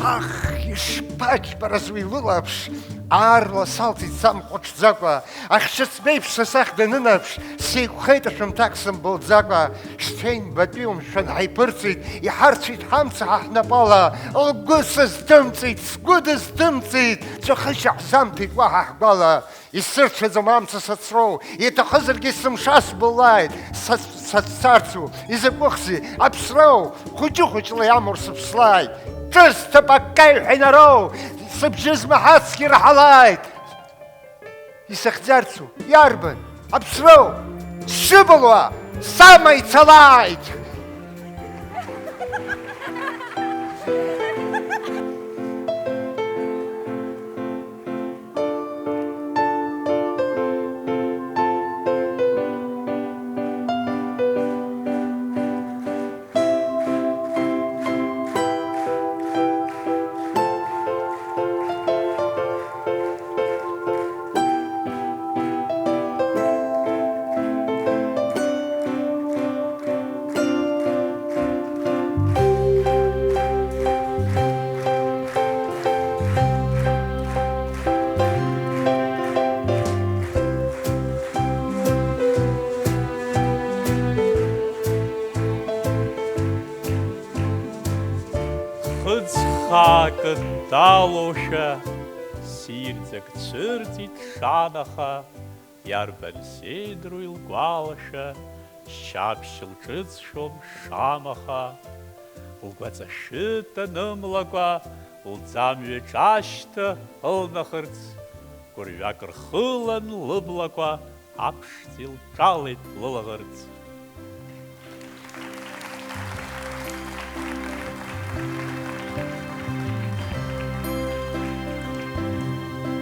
Ах, ишԥаџьбараз уи лылаԥш! Аарла салҵит самхәаҽӡакәа, ахьшьыцбеиԥш са сахь данынаԥш, сеиқәхеит ашәымҭак сымбылӡакәа. Шьҭа ҩбатәи умшәан ҳаиԥырҵит, иҳарцәеит ҳамца ҳа ҳнапала. Лгәы сыздымҵит, сгәы дыздымҵит, ҵәахышьа ҳзамҭеит уаҳа ҳгәала. Исырцәаӡом амца сацроу, иҭахызаргьы сымша сбылааит, сац-, сацәцарцу, изакәыхзеи, аԥсроу, хәыҷы-хәыҷла иамур сыԥслааит. Ҿысҭып аккаҩ ҳәа инароу, сыбжьы змаҳацгьы раҳалааит. Исыхьӡарцу, иарбан, аԥсроу, сшыбылуа, сама ицалааит! Хыӡ хаакы далоушәа, сирӡак цәырҵит шанаха, иарбан седруи лгәалашәа, шьаԥшь лҿыҵшәом шамаха. Лгәаҵашәы танымлакәа, лӡамҩа ҿашьҭа ылнахырц, гәырҩак рхылан лыблақәа, аԥшӡа илҿалеит лылаӷырӡ.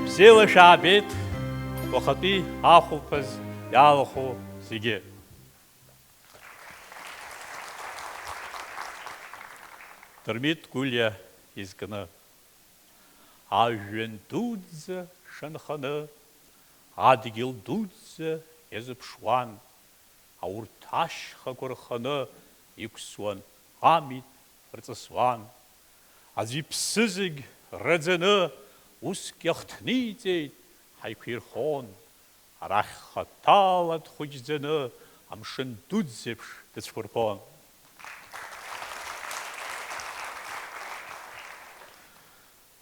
Бзиала шәаабеит, уахатәи ахәылԥаз иалахәу зегьы. Дырмит Гәлиа изкны. Ажәҩан дуӡӡа шанханы, адгьыл дуӡӡа иазыԥшуан, аурҭ ашьхақәа рханы иқәсуан, амит рҵысуан. Аӡә иԥсы зегь раӡаны, уск иахҭниҵеит, ҳаиқәирхон. Арахь хаҭала дхәыҷӡаны амшын дуӡӡеиԥш дыцәқәырԥон.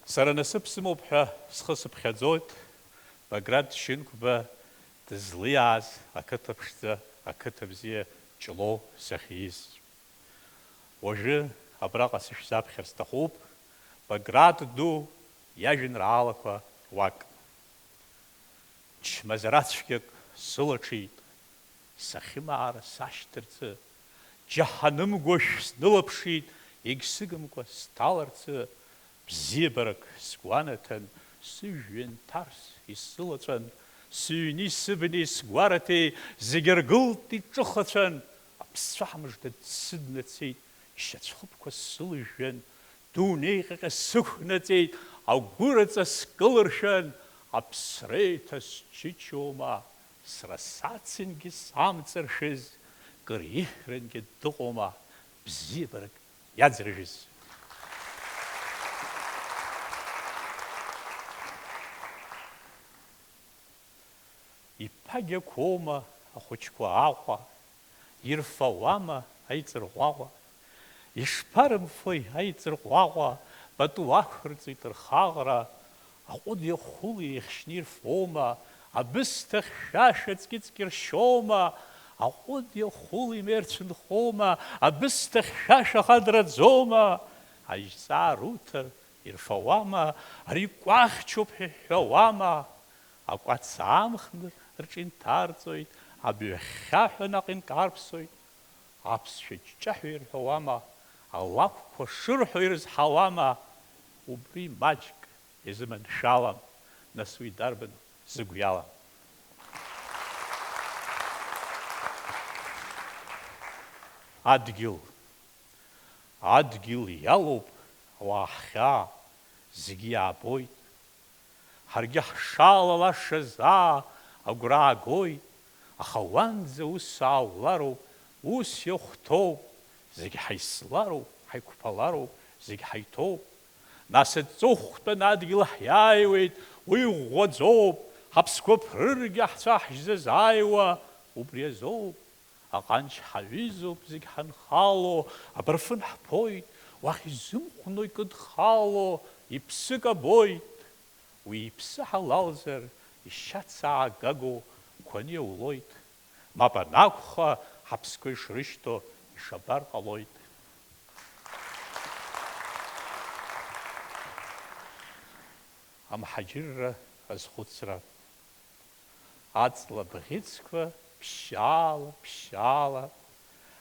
Сара насыԥ сымоуп ҳәа схы сыԥхьаӡоит, Баграт Шьынқәба дызлиааз ақыҭа ԥшӡа, ақыҭа бзиа Ҷлоу сахьиз. Уажәы абраҟа сышәзаԥхьар сҭахуп Баграт ду иажәеинраалақәа руак. Чмазара цәгьак сылаҽит, сахьымаара сашьҭарцы, џьаҳанымгәашә снылаԥшит, егьсыгымкәа сҭаларцы, бзиабарак сгәанаҭан, сыжәҩан ҭарс исылаҵәан, сыҩни сыбни сгәараҭеи зегьы ргылт иҿыхацәан, аԥсцәаҳа мыжда дсыднацеит, ишьацәхыԥқәа сылыжәжәан, дунеи ҟьаҟьа сықәнаҵеит, агәыраҵа скылыршәан, аԥсра еиҭа счычоума, сара сацингьы самҵаршәыз, кыр иҳәрангьы дыҟоума, бзиабарак иаӡрыжәыз. Иԥагьақәоума ахәыҷқәа Аҟәа, ирфауама аиҵырҟәаҟәа? Ишԥарымфои аиҵырҟәҟәаҟәа, пату ақәырҵеит рхаӷра, аҟәыди ахәыли еихшьны ирфома, абысҭа хьшәашәа ҵкьыҵкьы ршьома, аҟәыди ахәыли меирцәынхома, абысҭа хьшәашәа хадраӡома, ажьҵаа руҭар ирфауама, ари кәахьчоуп ҳәа иҳәауама? Акәац аамхны рҿы инҭарҵоит, абҩахьхьаҳәа наҟ инкарԥсоит. Аԥсшәа ҷҷаҳәа ирҳәауама, алакәқәа шырҳәо ирызҳауама, убри маҷк изыманшәалам, нас уи дарбан зыгә иалам? Адгьыл, адгьыл иалоуп ауаа ҳхьаа, зегьы иаабоит. Ҳаргьы ҳшалалашаз, аа, агәра аагоит, аха уанӡа ус аалароуп, ус иахәҭоуп, зегь ҳаислароуп, ҳаиқәԥалароуп, зегь ҳаиҭоуп. Нас аҵыхәтәан адгьыл ҳиааиуеит, уи ӷәӷәаӡоуп, ҳаԥсқәа ԥрыргьы ҳцәа ҳжьзазааиуа убри азоуп. Аҟанч ҳаҩызоуп зегь ҳанхало, абырфын ҳԥоит, уахь изымхәно икыдхало, иԥсы кабоит. Уи иԥсы ҳалалзар, ишьац аагаго қәаны иаулоит. Мап анакәха, ҳаԥсқәа ишрышьҭоу ишабар ҟалоит. Амҳаџьырра азхәыцра. Аҵла бӷьыцқәа ԥшьаала, ԥшьаала,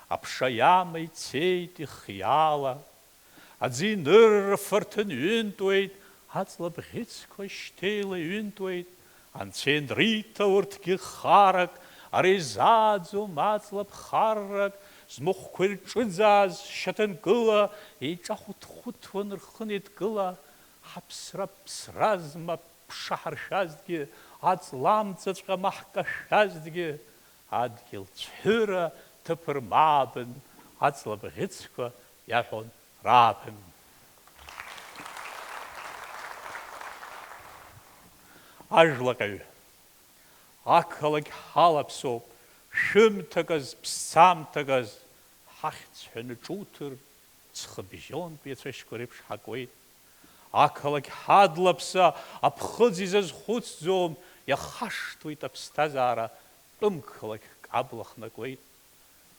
аԥша иама ицеит ихиаала, аӡы инырра фырҭын ҩынтәуеит, аҵла бӷьыцқәа шьҭеила иҩынтәуеит, анцәа ианриҭа урҭгьы харак, ара изааӡом аҵла ԥхаррак, змахәқәа ирҿыӡааз шьаҭанкыла, еиҿахәыҭхәыҭуан рхы неидкыла, ҳаԥсра ԥсразма ԥша ҳаршәазҭгьы, аҵла амҵаҵәҟьа ма ҳкашәазҭгьы, адгьыл цәҳәыра ҭыԥ рмаабын, аҵла бӷьыцқәа иаҳәон рааԥын. Ажәлаҟьаҩ. Ақалақь ҳалаԥсоуп, шәымҭаказ, ԥсцамҭаказ, ҳахьӡ ҳәаны ҿуҭыр, ҵхыбжьонтә иацәашьқәа реиԥш ҳакуеит. Ақалақь ҳадлаԥса, аԥхыӡ изазхәыцӡом, иахашҭуеит аԥсҭазаара, тәым қалақьк абла хнакуеит.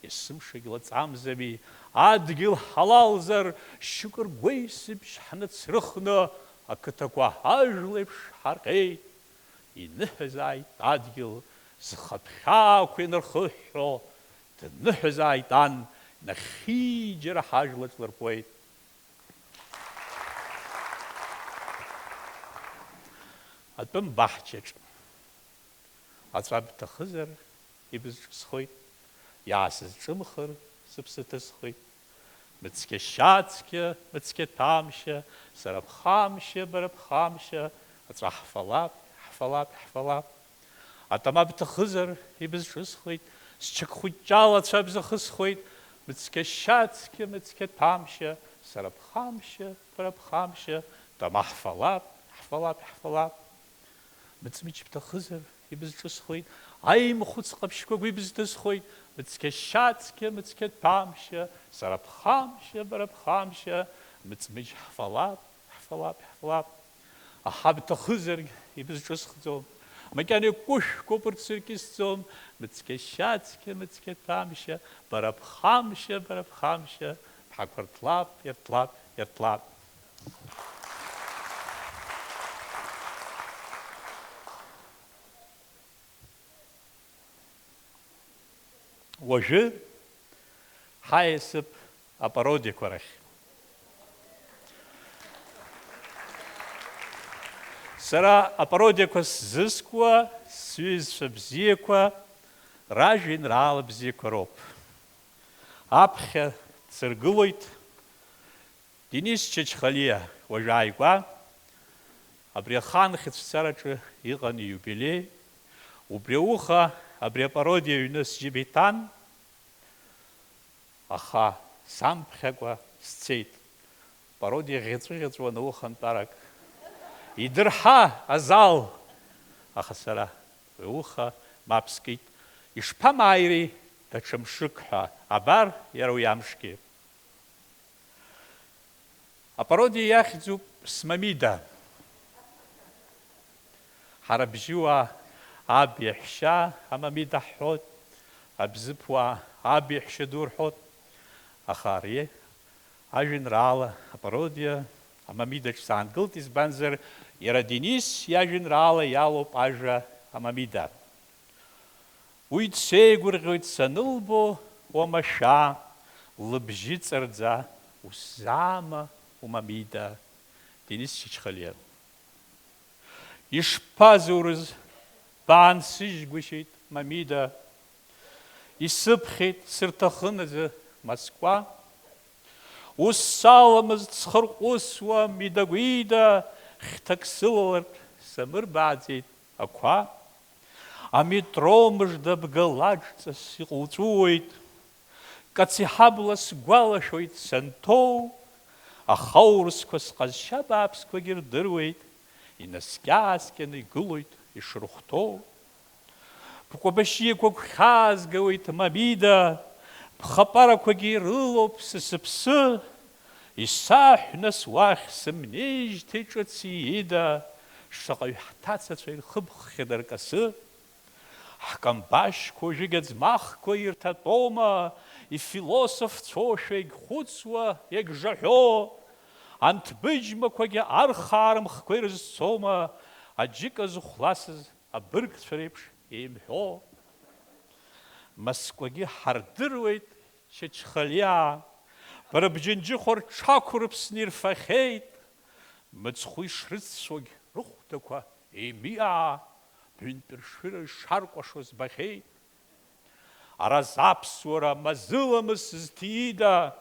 Есымшагь лаҵамзами, адгьыл ҳалалзар, шьоукы ргәеисыбжь ҳнацрыхны, ақыҭақәа ажәлеиԥш ҳарҟьеит. Иныҳәазааит адгьыл, зхатә хьаақәа инархыҳәҳәо, дныҳәазааит ан, нахьхьи џьара ҳажәлаҿ лырпуеит. Атәым баҳчаҿ. Аҵәа бҭахызар, ибызҿысхуеит, иаасызҿымхыр, сыԥсы ҭысхуеит. Мыцқьа шьацқьа, мыцқьа ҭәамшьа, сара бхамшьа, бара бхамшьа, аҵәа ҳфалап, ҳфалап, ҳфалап. Атама бҭахызар, ибызҿысхуеит, счықь хәыҷҷала ацәа бзахысхуеит, мыцқьа шьацқьа, мыцқьа ҭәамшьа, сара бхамшьа, бара бхамшьа, тама ҳфалап, ҳфалап, ҳфалап. Мыҵмыџь бҭахызар, ибызҿысхуеит, аимхәыц ҟаԥшьқәа агәы ибызҭысхуеит, мыцқьа шьацқьа, мыцқьа ҭәамшьа, сара бхамшьа, бара бхамшьа, мыҵмыџь ҳфалап, ҳфалап, ҳфалап. Аҳа бҭахызаргь ибызҿысхӡом, Макьана игәышәқәоуп, рцәыркьысӡом, мыцқьа шьацқьа, мыцқьа ҭәамшьа, бара бхамшьа, бара бхамшьа, бҳақәырҭлап, ирҭлап, ирҭлап. Уажәы ҳаиасып апародиақәа рахь. Сара апародиақәа сзызкуа сҩызцәа бзиақәа ражәеинраала бзиақәа роуп. Аԥхьа дсыргылоит Денис Чачхалиа, уажә ааигәа, абри аханхьыцәцараҿы иҟан ииубилеи, убри ауха абри апародиа аҩны сџьыба иҭан, аха самԥхьакәа сцеит. Пародиа ӷьаҵәыӷьаҵәуан аухантәарак. Идырҳа, азал! Аха сара уи ауха мап скит. Ишԥамааири даҽа мшык ҳәа, абар, иара уи амшгьы. Апародиа иахьӡуп Смамида. Ҳара абжьыуаа аб иаҳәшьа амамида ҳҳәоит, абзыԥуаа аб иаҳәшьа ду рҳәоит, аха ари ажәеинраала апародиа амамидаҿ саангылт, избанзар, иара Денис иажәеинраала иалоуп ажәа амамида. Уи дсеигәырӷьоит санылбо уамашәа, лыбжьы ҵарӡа, усзаама, умамида, Денис Чачхалиа. Ишԥазурыз, баансыжьгәышьеит, мамида. Исыԥхьеит сырҭахын аӡы Москва. Ус саламызт схырҟәысуа, мидагәида, хьҭак сылалартә самырбааӡеит ақәа. Аметро мыжда бгалаџҵас иҟуҵәуоит. Кациҳабла сгәалашәоит санҭоу, ахаурысқәа сҟазшьа бааԥсқәагьы рдыруеит, инаскьааскьаны игылоит ишрыхәҭоу. Бкәабашьиақәа гәхьаазгауеит, мамида, бхапарақәагьы ирылоуп са сыԥсы, исаҳә нас уахь сымнеижьҭеи ҿыц иида, шаҟаҩ ҳҭацацәа ирхыбххьада ркасы? Ҳкамбашьқәа уажәыгь аӡмахқәа ирҭатәома, ифилософцәоушәа егьхәыцуа, егьжаҳәо? Анҭ быџьмақәагьы архаа рымхқәа ирызцома, аџьыка зыхәласыз абыргцәа реиԥш еимҳәо? Москвагьы ҳардыруеит, Чачхалиа, бара бџьынџьыхәа рҽақәырԥсны ирфахьеит, мыцхәы ишрыцәцогь рыхәдақәа еимиаа, быҩнтә ршәыра ишаркәашо збахьеит. Ара заԥсуара мазыламыс зҭиида,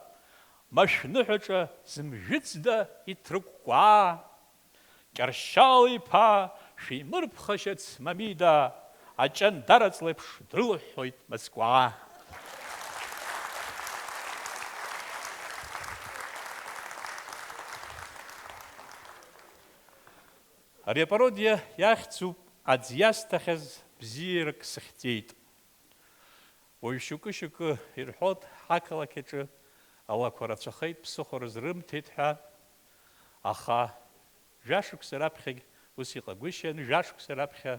машәныҳәаҿа зымжәыцда иҭрыкәкәаа? Кьаршьал-иԥа, шәимырԥхашьац, мамида, аҷандараҵ леиԥш дрылыҳәҳәоит Москва. Ари апародиа иахьӡуп Аӡ иасҭахьаз бзиарак сыхьӡеит. Уажә шьоукы-шьоукы ирҳәоит, ҳақалақь аҿы алақәа рацәахеит, ԥсыхәа рызрымҭеит ҳәа, аха жәашықәса раԥхьагь ус иҟагәышьан, жәашықәса раԥхьа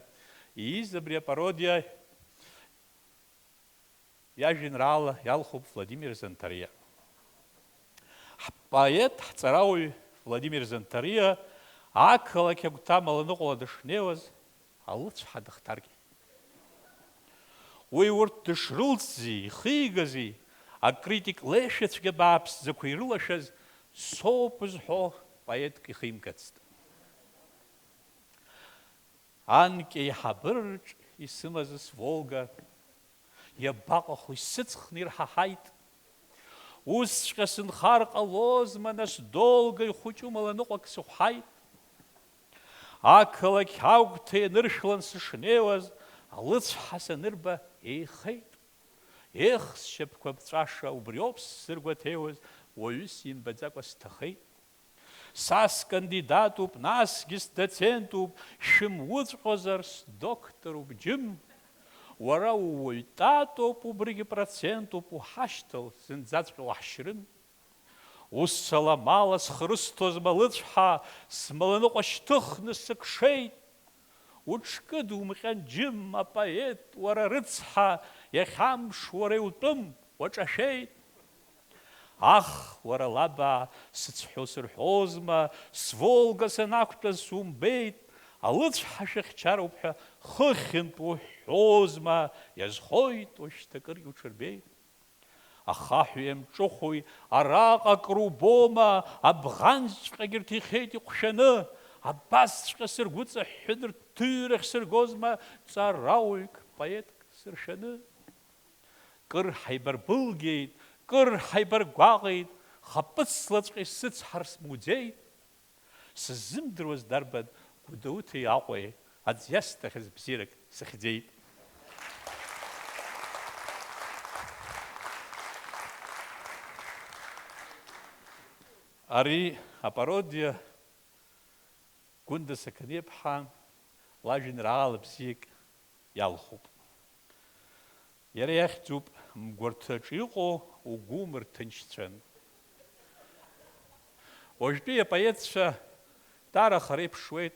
ииз абри апародиа иажәеинраала иалхуп Владимир Занҭариа. Ҳпоет, ҳҵарауаҩ Владимир Занҭариа ақалақь агәҭа Маланыҟәала дышнеиуаз, алыцҳа дыхҭаркит. Уи урҭ дышрылҵзи, ихигази, акритик леишәацәгьа бааԥсӡақәа ирылашәаз соуп зҳәо поетк ихимгацт. Анкьа еиҳабыраҿ исымаз сВолга, иабаҟаху, исыҵхны ирҳаҳаит. Усҵәҟьа сынхар ҟалозма, нас, Долга ихәыҷу Маланыҟәак сыхәҳаит. Ақалақь агәҭа ианыршәлан сышнеиуаз, алыцҳа санырба еихеит. Ех, сшьапқәа ԥҵәаша, убриоуп сзыргәаҭеиуаз, уаҩы симбаӡакәа сҭахеит. Са скандидатуп, насгьы сдоцентуп, шәымуҵәҟьозар, сдоктороуп, џьым. Уара ууаҩ татоуп, убригьы процентуп, уҳашьҭал, зынӡаҵәҟьа уаҳшьрым. Ус аламала схы рысҭозма лыцәҳа, смаланыҟәа шьҭыхны сыкшеит. Уҽкыдумҟьан, џьым, апоет, уара рыцҳа, иахьа амш уара иутәым, уаҿашәеит. Ах, уара лабаа, сыцҳәо сырҳәозма, сволга санақәтәаз сумбеит, алыцҳа шәыхьчароуп ҳәа хыхьынтә уҳәозма, иазхоит уажәшьҭа акыргьы уҽырбеит. Ахаҳәи амҿыхәи араҟа акрубома, абӷанҵәҟьагь рҭихьеит иҟәшәаны, абасҵәҟьа сыргәыҵаҳәҳәы дырҭыҩрахь сыргозма ҵарауаҩык, поетк сыршәаны. Кыр ҳаибарбылгьеит, кыр ҳаибаргәаҟит, хаԥыцлаҵәҟьа исыцҳар смуӡеит. Сыззымдыруаз дарбан Гәдоуҭеи Аҟәеи аӡ иасҭахьаз бзиарак сыхьӡеит. Ари апародиа Гәында Сақаниаԥҳа лажәеинраала бзиак иалхуп. Иара иахьӡуп, мгәарҭаҿ иҟоу угәы умырҭынчцәан. Уажәтәи апоетцәа даара хара иԥшуеит,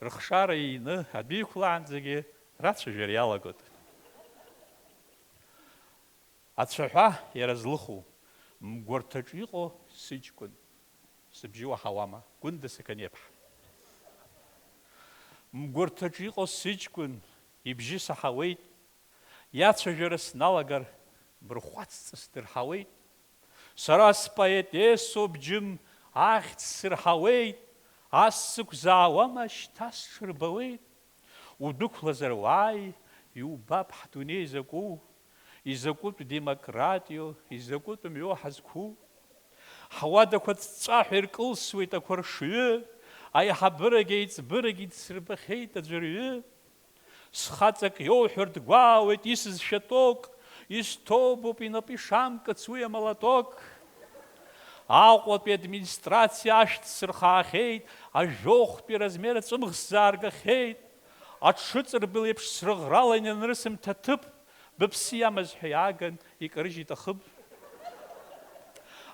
рыхшара иины адәы иқәлаанӡагьы рацәажәара иалагоит. Ацәаҳәа иара злыху, мгәарҭаҿ иҟоу сыҷкәын, сыбжьы уаҳауама, Гәында Сақаниаԥҳа? Мгәарҭаҿ иҟоу сыҷкәын ибжьы саҳауеит, иацәажәара сналагар, бырхәацҵас дырҳауеит. Сара споетессоуп, џьым, ахьӡ сырҳауеит, ас сықәзаауама, шьҭа сҽырбауеит. Удәықәлазар уааи, иубап ҳдунеи закәу, изакәытә демократиоу, изакәытә мҩоу ҳазқәу. Ҳуадақәа ҵәҵәаҳәа иркылсуеит ақәаршҩы, аиҳабырагьы аиҵбырагьы идсырбахьеит аӡәырҩы. Схаҵак иоуҳәартә гәаауеит исызшәа ток, исҭоубоуп инапы ишамкыц уи амолоток. Аҟәатәи администрациа ашәҭ сырхаахьеит, ажәохәтәи размер аҵәымӷ сзааргахьеит. Аҽыҵырбыл еиԥш срыӷралан ианрысымҭа ҭыԥ, быԥсы иамаз ҳәа иааган икарыжьит ахыб.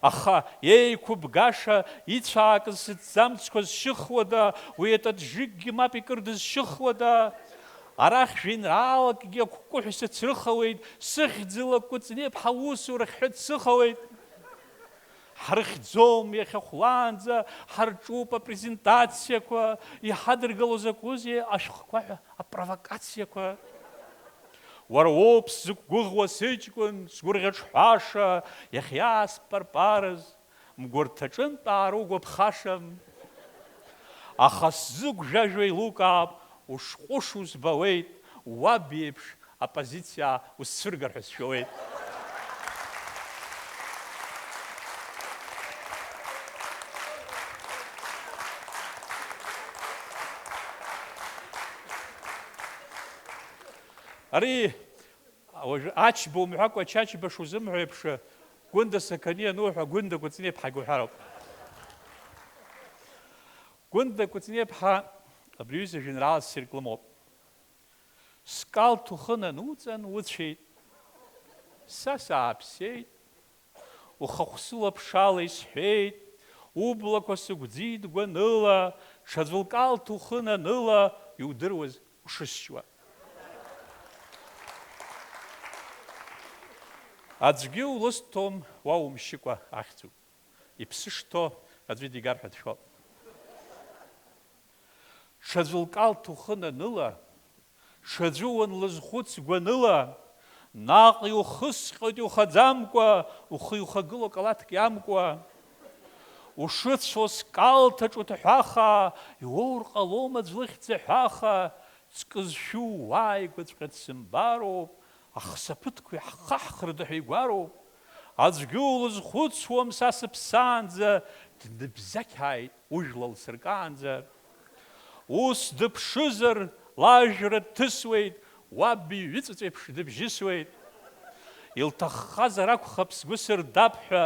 Аха еиқәыбгаша ицәаакыз сыҭӡамцқәа зшьыхуада, уи атаджикгьы мап икыр дызшьыхуада? Арахь жәеинраалакгьы акәкәыҳә сыцрыхауеит, сыхьӡала Кәыҵниаԥҳа усурахь ҳәа дсыхауеит. Ҳрыхьӡом иахьа хәлаанӡа, ҳарҿуп апрезентациақәа, иҳадыргало закәызеи ашәҟәқәа ҳәа апровокациақәа? Уара уоуп сзықәгәыӷуа сыҷкәын, сгәырӷьаҿҳәаша, иахьа сԥарԥарыз, мгәарҭаҿынтә аар угәаԥхаша. Аха сзыгәжәажәо еилукаап, ушҟәышу збауеит, уаб иеиԥш аппозициа усцәыргар ҳәа сшәауеит. Ари уажәы Ачба умҳәакәа Чачба шузымҳәо еиԥш, Гәында Сақаниа ануҳәа, Гәында Кәыҵниаԥҳагьы уҳәароуп. Гәында Кәыҵниаԥҳа абри аҩыза жәеинраала ссирк лымоуп. Скалҭ ухы нануҵан уцәеит. Са сааԥсеит. Ухахә сылаԥшала исҳәеит, ублақәа сыгәӡит гәаныла, ҽаӡәы лкалҭ ухы наныла, иудыруаз ушысшьуа. Аӡәгьы улысҭом уа умшьыкәа, ахьӡуп. Иԥсы шҭоу аӡәы дигар ҳәа дшәоуп. Ҽаӡәы лкалҭ ухы наныла, ҽаӡәы уанлызхәыц гәаныла, наҟ иухысҟьоит иухаӡамкәа, ухы иухагылоу калаҭк иамкуа. Ушыцәоу скалҭаҿ уҭаҳәаха, иуоур ҟалом аӡә лыхьӡ аҳәаха, ҵкы зшәу уааигәаҵәҟьа дсымбароуп, ахсаԥыҭқәеи ҳхаҳхрыда ҳәа игәароуп. Аӡәгьы улызхәыцуам са сыԥсаанӡа, дныбзақьааит ужәла лсыркаанӡа. Ус дыԥшызар, лажәра дҭысуеит, уаб иҩыҵәҵәеиԥш дыбжьысуеит. Илҭаххазар акәхап сгәы сырдап ҳәа,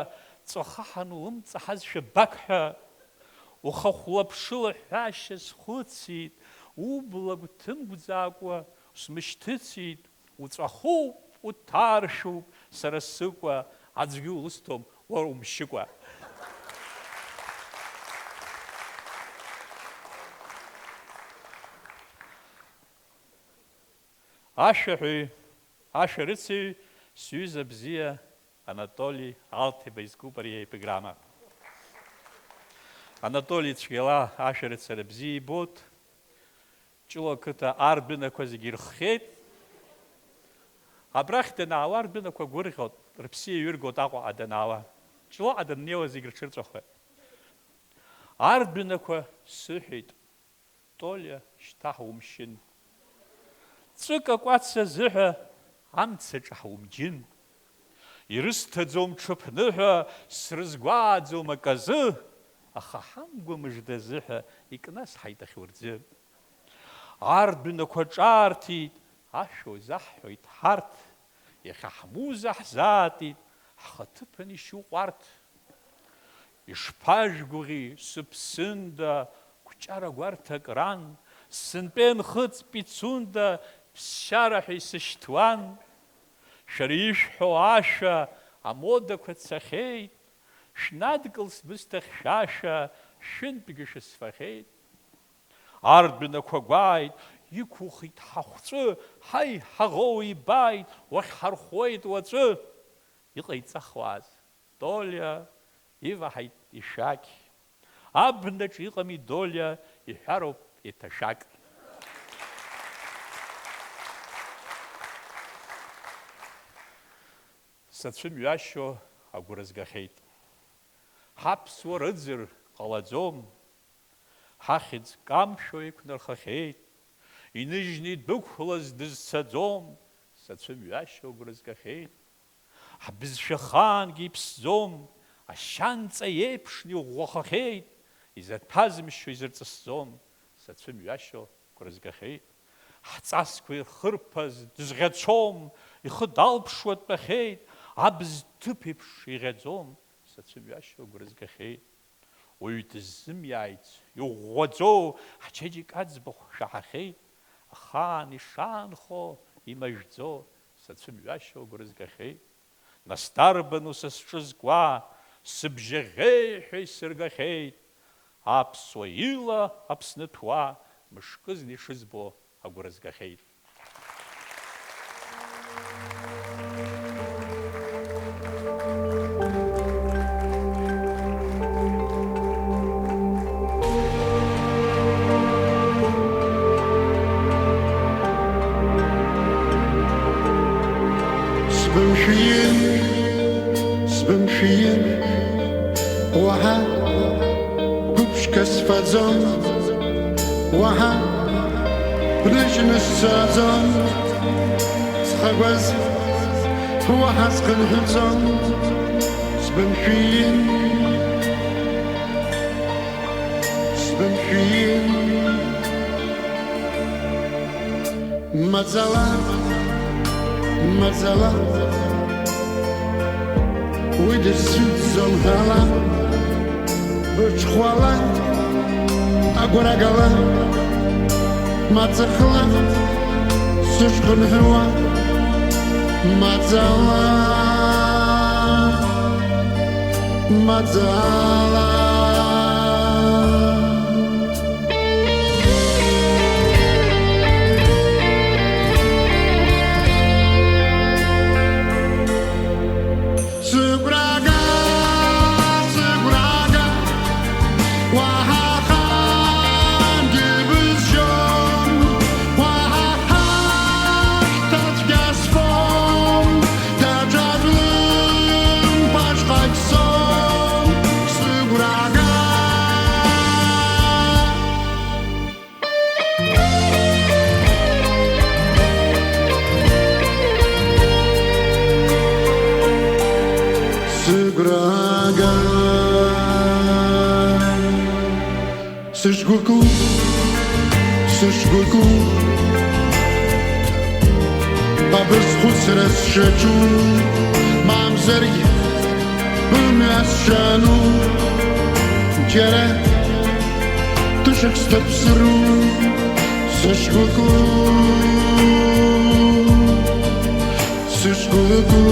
ҵәахаҳан улымҵаҳазшәа бақь ҳәа. Ухахәлаԥшыла ҳәашьа схәыцит, убла гәҭымгәӡаакәа усмышьҭыцит. Уҵәахуп, уҭаршәуп, сара сыкәа, аӡәгьы улысҭом, уара умшьыкәа. Ашәаҳәаҩ, ашәарыцаҩ, сҩыза бзиа Анатоли Алҭеба изкуп ари аепиграмма. Анатоли цәгьала ашәарыцара бзиа ибоит. Ҷлоу ақыҭа ардәынақәа зегьы ирххьеит. Абрахь данаауа ардәынақәа гәырӷьоит, рыԥсы еиҩыргоит Аҟәаҟа данаауа. Ҷлоуҟа даннеиуа зегь рҽырҵәахуеит. Ардәынақәа сыҳәеит, Толиа, шьҭа ҳумшьын. Ҵәык акәац азыҳәа амцаҿы ҳумџьын. Ирысҭаӡом ҽыԥныҳәа, срызгәааӡом аказы, аха ҳамгәа мыжда азыҳәа икнасҳаит ахьурӡы. Ардәынақәа ҿаарҭит, ашәа узаҳҳәоит ҳарҭ, иахьа ҳмуза ҳзаатит, ҳхаҭыԥан ишьу ҟәарҭ. Ишԥажәгәыӷи, сыԥсында, қәҿара гәарҭак ран, сынтәа инхыҵ Пицунда, ԥсшьара ҳәа исышьҭуан. Шәара ишәҳәо ашәа амодақәа цахьеит, шәнадкыл сбысҭа хьшәашәа, шәынтәгьы шәысфахьеит. Ардәынақәа гәааит, иқәухит ҳахәҵәы, ҳаи, ҳаӷоу ибааит, уахьҳархәуеит уаҵәы. Иҟаиҵахуаз, Толиа, иваҳаит ишәақь. Абнаҿ иҟами Долиа, иҳәароуп еиҭа шәак. Сацәымҩашьо агәра згахьеит. Ҳаԥсуа рыӡыр ҟалаӡом, ҳахьӡ камшәо иқәнархахьеит, иныжьны идәықәлаз дызцаӡом, сацәымҩашьо агәра згахьеит. Ҳбызшәа ахаангьы иԥсӡом, ашьанҵа еиԥшны иӷәӷәахахьеит, изаҭәазымшьо изырҵысӡом, сацәымҩашьо агәра згахьеит. Ҳҵасқәа ирхырԥаз дызӷьацәом, ихы далԥшуа дтәахьеит, абз ҭыԥ еиԥш иӷьаӡом, сацәымҩашьо агәра згахьеит. Уаҩ дыззымиааиц иӷәӷәаӡоу ҳчеиџьыка аӡбахә шәаҳахьеит, ахаан ишаанхо имажәӡо сацәымҩашьо агәра згахьеит. Нас дарбану са сҿы зкуа, сыбжьы ӷьеҩҳәа исыргахьеит, аԥсуа ила Аԥсны ҭәуа мышкызны ишызбо агәра згахьеит. Сбымшәиин, сбымшәиин, уаҳа гәыԥшқа сфаӡом, уаҳа бныжьны сцаӡом, схагәаз уаҳа схынҳәӡом, сбымшәиин, сбымшәиин. Маӡала, маӡала, уи дысцәыӡӡом ҳәала, быҽхәала, агәра гала, маӡахла сышхынҳәуа, маӡала, маӡала. Сыгәрага, сыгәрага, уаҳа ахаангьы бызшьом, уаҳа ҳашьҭа цәгьа сфом, даҽа лымпа шҟа ицом, сыгәрага. Сыгәрага. Сышгәыку, сышгәыку, ба бызхәыцра сшаҿу, мамзаргьы бымҩа сшану, џьара тышак сҭаԥсыру, сышгәыку, сышгәыку.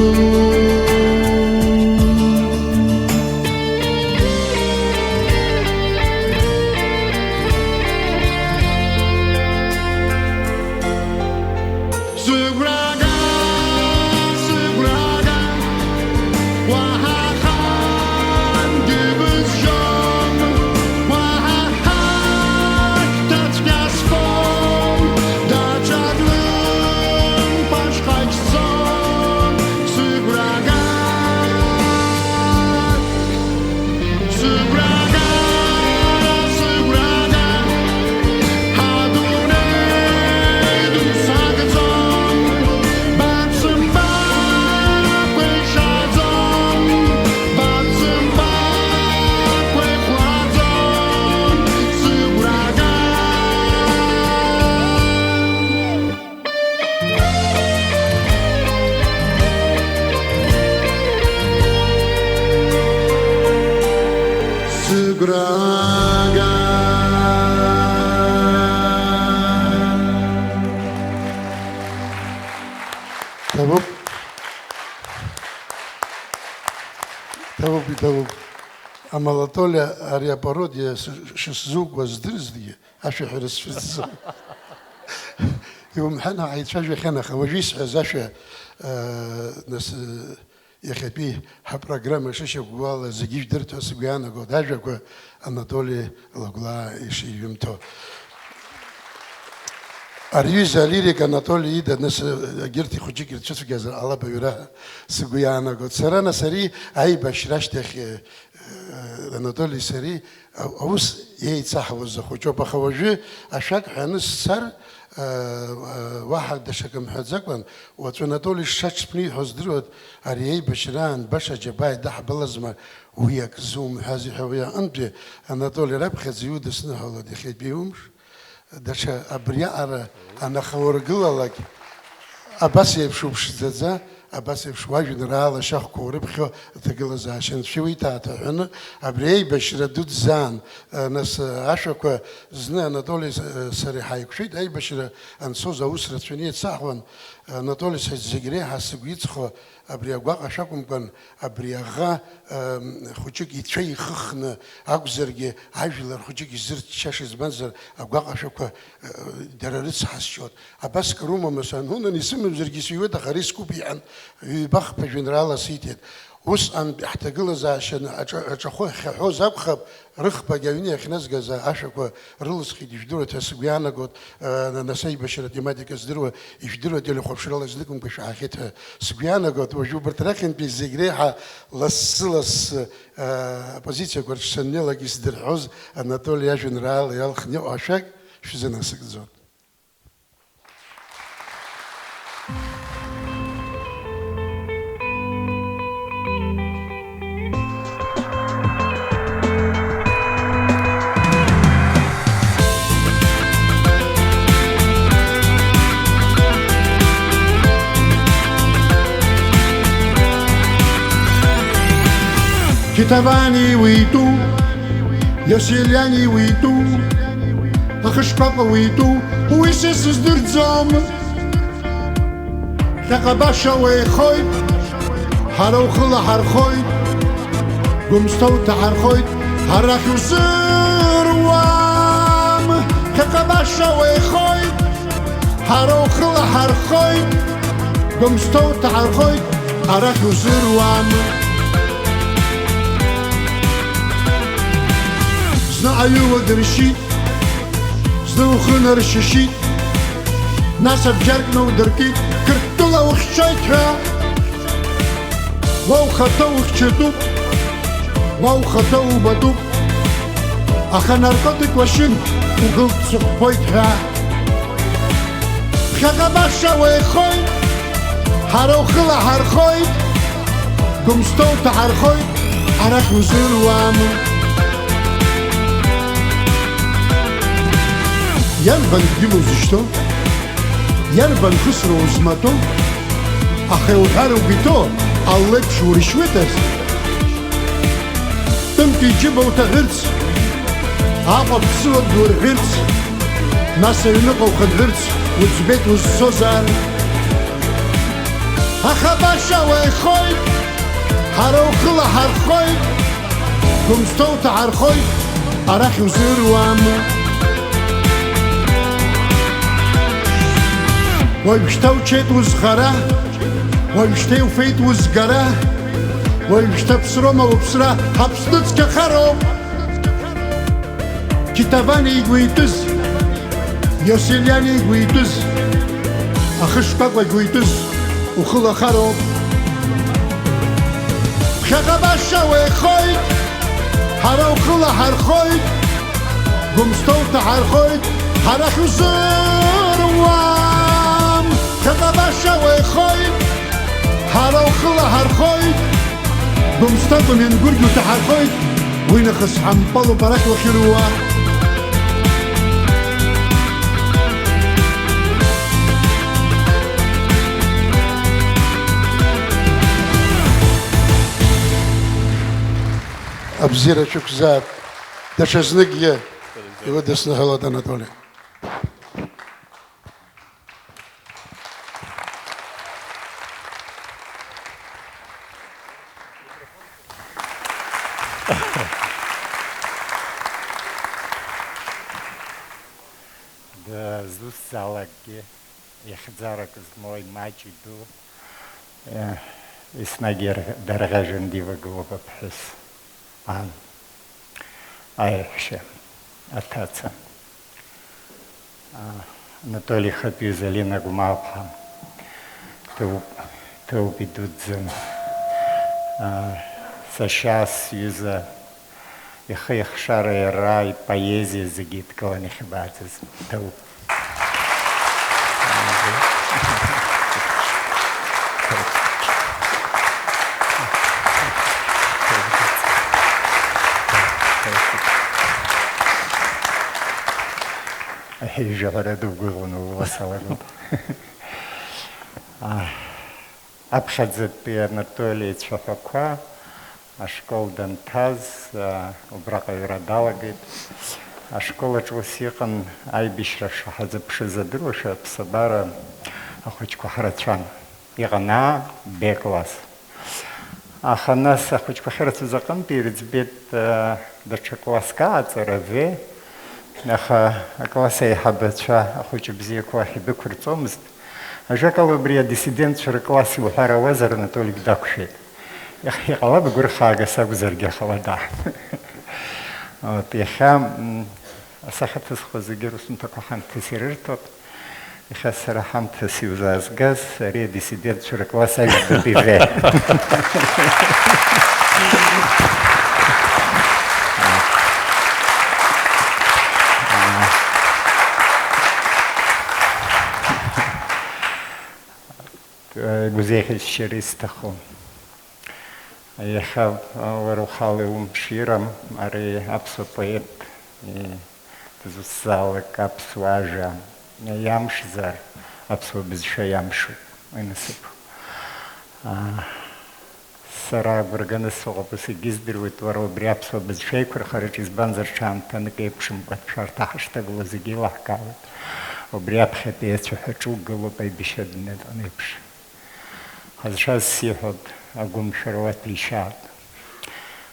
Сыгәрага. Ҭабуп. Ҭабуп, иҭабуп. Амалатолиа ари апародиа с-, шысзугуа здырызҭгьы, ашәаҳәара сцәыӡӡом. Иумҳәан, ҳаицәажәахьан, аха уажәы исҳәаз ашәа, э, нас, э, иахьатәи ҳапрограмма шышьақәгылала зегьы ижәдырт ҳәа сгәы иаанагоит, ажәақәа Анатоли Лагәлаа ишиҩымҭо. Ари ҩыза алирик Анатоли ида, нас, э, егьырҭ ихәыҷык ирцәыцәгьазар ҟалап аҩра ҳәа сгәы иаанагоит. Сара, нас, ари аибашьра ашьҭахь, э, Анатоли сареи, а-, аус еицаҳуаз ахәыҷоуп, аха уажәы ашәак ҳәаны сцар, а, а, уаҳа даҽакы мҳәаӡакәан, уаҵәы Анатоли шаҽԥниҳәо здыруа, ари аибашьраан баша џьабаа идаҳбалазма, уи ак зумҳәази ҳәа уи аҟынтәи Анатоли раԥхьаӡа иудысныҳәалоит иахьатәи умш. Даҽа абриаҟара анахаургылалак, абас еиԥш уԥшӡаӡа, абас еиԥш уажәеинраала шьахәқәа урыԥхьо аҭагылазаашьа анцәа иуиҭааҭ ҳәаны, абри аибашьра дуӡӡаан, нас, ашәақәа зны Анатоли с-, сареи ҳаиқәшәеит, аибашьра анцоз аус рацәаны еицаҳуан, Анатоли сареи зегь реиҳа сыгәы иҵхо, абри агәаҟ ашәакәымкәан, абри аӷа, ам, хәыҷык ицәа ихыхны акәзаргьы, ажәлар хәыҷык изырччаша, избанзар, агәаҟ ашәақәа, э, дара рыцҳасшьоит. Абас кыр умамызт, анунан исымамзаргьы сыҩуеит, аха ари скуп иҳәан, ҩба-хԥа жәеинраала сиҭеит. Усҟантәи ҳҭагылазаашьа аҿа-, аҿахәы ахьаҳәоз акәхап, рыхԥагь аҩны иахьназгаз ашәақәа рылысхит, ижәдыруеит ҳәа сыгәы иаанагоит, э, нас аибашьра атематика здыруа, ижәдыруа телехәаԥшрала зныкымкәа шәаахьеит ҳәа сыгәы иаанагоит. Уажәы убарҭ рахьынтәи зегь реиҳа лассы-лассы, э, апозициақәа рҿы саннеилак исдырҳәоз Анатоли иажәеинраала иалхны иҟоу ашәак шәзынасыгӡоит. Қьеҭавани уи итәу, Иосилиани уи итәу, Ахышқәаҟа уи итәу, уи са сыздырӡом. Ԥхьаҟа баша уеихоит, ҳара ухыла ҳархоит, Гәымсҭа уҭаҳархоит, арахь узыруам. Ԥхьаҟа баша уеихоит, ҳара ухыла ҳархоит, Гәымсҭа уҭаҳархоит, арахь узыруам. Зны аҩы уадыршьит, зны ухы наршьышьит, нас абџьарк наудыркит, Қырҭтәыла ухьчоит ҳәа. Уа ухаҭа ухьчатәуп, уа ухаҭа убатәуп, аха наркотик уашьын, угылт сыхәԥоит ҳәа. Ԥхьаҟа баша уеихоит, ҳара ухыла ҳархоит, Гәымсҭа уҭаҳархоит, арахь узыруам. Иарбан дгьыл узышьҭоу? Иарбан хысра узмаҭәоу? Аха иуҳәар угәы иҭоу, аллеиԥш уршьуеит ас. Тәымк иџьыба уҭаҳәырц, Аҟәа ԥсыуак дурҳәырц, нас аҩныҟа ухынҳәырц уӡбеит узцозар. Аха баша уеихоит, ҳара ухыла ҳархоит, Гәымсҭа уҭаҳархоит, арахь узыруам. Уажәшьҭа учеит узхара, уажәшьҭа иуфеит узгара, уажәшьҭа ԥсроума уԥсра, Аԥсны цқьахароуп. Қьеҭавани игәы итәыз, Иосилиани игәы итәыз, Ахышқәаҟа игәы итәыз, ухылахароуп. Ԥхьаҟа баша уеихоит, ҳара ухыла ҳархоит, Гәымсҭа уҭаҳархоит, ҳарахь узыруам. Ԥхьаҟа баша уеихоит, ҳара ухыла ҳархоит, Гәымсҭа Гәыменгәыргь уҭаҳархоит, уи нахыс ҳампалуп арахь уахьыруа. Абзиара шәықәзаап. Даҽазныкгьы иудысныҳәалоит, Анатоли. Дызусҭзаалакгьы ихьӡарак змоу имаҷ иду, еснагь иар-, дарӷьажәын дивагылоуп аԥҳәыс. Ан, аиаҳәшьа, аҭаца. А, Анатоли ихатә ҩыза Лина Гәмаа-ԥҳа. Ҭоуп, ҭоуп идуӡӡан. А, сашьа, сҩыза, ихы ихшара иара, ипоезиа зегьы идкыланы ихьбааӡаз. Ҭоуп. Аҳәижәаҳәара дықәгәыӷуан, уи ла салагон. А, аԥхьаӡатәи Анатоли ицәаҳәақәа ашкол данҭаз, а, убраҟа аҩра далагеит. Ашкол аҿы ус иҟан, аибашьра шаҳзыԥшыз адыруашәа, аԥсабара ахәыҷқәа ҳрацәан. Иҟан А, Б класс. Аха нас ахәыҷқәа ахьырацәаз аҟынтәи ирыӡбеит, э, даҽа класск аҟаҵара, В. Аха акласс аиҳабацәа ахәыҷы бзиақәа уахь идәықәырҵомызт. Ажәакала, убри адиссидентцәа рыкласс иуҳәар ауазар, Анатолик дақәшәеит. Иҟ-, иҟалап, гәырхаага сакәзаргьы, аха уадаҳ. Вот, иахьа, м, асахьаҭыхцәа зегьы русумҭақәа ҳамҭас ирырҭоит. Иахьа сара ҳамҭас иузаазгаз ари адиссидентцәа рыкласс аҩбатәи В. Гәзеиӷьасшьара исҭаху. Иахьа уара ухала иумԥширам, ари аԥсуа поет, и-, дызусҭзаалак аԥсуа ажәа иамшзар, аԥсуа бызшәа иамшуп, уи насыԥуп. Аа, сара агәра ганы сыҟоуп, ус егьиздыруеит, уара убри аԥсуа бызшәа еиқәырхараҿы, избанзар, ҽаамҭанык еиԥшымкәа шәарҭ аҳашҭагыла зегьы еилаҳкаауеит. Убри аԥхьатәи ацәаҳәаҿы угылоуп, аибашьра дунеиаҟны еиԥш. Ҳазшаз сиҳәоит, агәымшәара уаҭәеишьаат.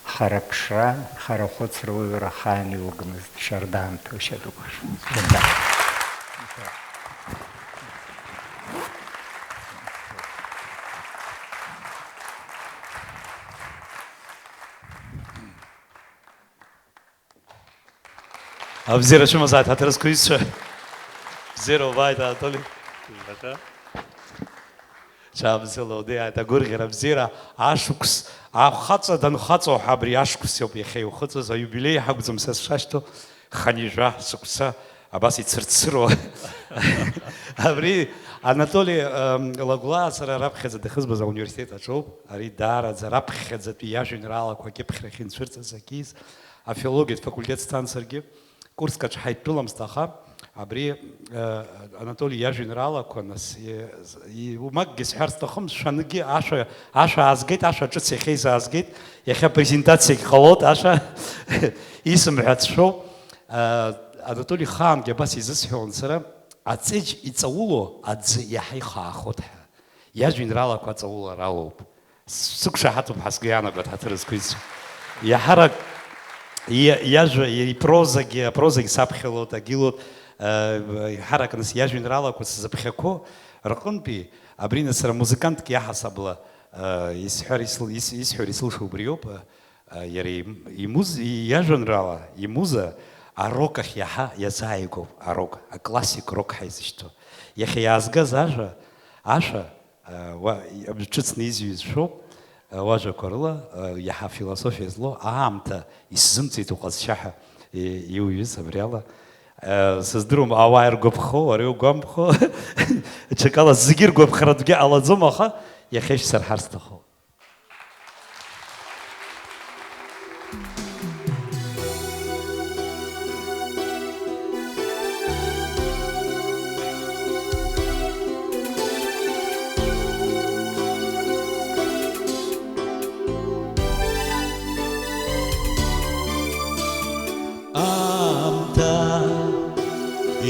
Хара ԥшра, хара хәыцра уаҩра ахаан иугмызт, шьардаамҭа ушьа дукәыхшоуп. Абзиара шәымазааит, ҳаҭыр зқәу исцәа. Бзиара убааит, Анатоли. Ҽаабзиала удиааит, агәырӷьара бзиара, ашықәс, ахаҵа данхаҵоу ҳәа абри ашықәс иоуп иахьа иухыҵыз, аиубилеи ҳакәӡам са сшашьҭоу, хынҩажәа шықәса абас ицырцыруа. Абри Анатоли, ем, Лагәлаа сара раԥхьаӡа дахызбаз ауниверситет аҿоуп, ари даараӡа раԥхьаӡатәи иажәеинраалақәа акьыԥхьрахь инцәырҵыз акиз. Афилологиатә факультет сцан саргьы, Курск аҿы ҳаидтәаламызт, аха абри, э, Анатоли иажәеинраалақәа, нас, и-, и-, умакгьы сҳәар сҭахым, шәангьы ашәа, ашәа аазгеит, ашәа ҿыц иахьа изаазгеит, иахьа презентациагь ҟалоит, ашәа исымҳәац шәоуп. Э, Анатоли ихаангьы абас изысҳәон сара, аҵеџь иҵауло аӡы иаҳа ихаахоит ҳәа. Иажәеинраалақәа аҵаулара алоуп. Сықәшаҳаҭуп ҳәа сгәы иаанагоит, ҳаҭыр зқәиҵо. Иаҳарак и-, иажәа, ипрозагьы, апрозагьы саԥхьалоит, агьылоит, э, иаҳарак нас иажәеинраалақәа сзыԥхьақәо рҟынтәи, абри нас сара музыкантк иаҳасабала, э, исҳәар исыл-, ис-, исҳәар исылшо убриоуп, э, иара им-, имуз-, иажәеинраала, имуза арок ахь иаҳа иазааигәоуп, арок, аклассик рок ҳәа изышьҭоу. Иахьа иаазгаз ажәа, ашәа, Уа, ҿыцны изҩыз шәоуп, уажәақәа рыла, иаҳа афилософиа злоу аамҭа исзымҵеит уҟазшьа ҳәа и-, иуҩыз абри ала. Сыздыруам, ауаа иргәаԥхо, уара иугәамԥхо, ҽакала зегьы ргәаԥхаратәгьы ҟалаӡом, аха иахьа ишәсырҳар сҭахуп.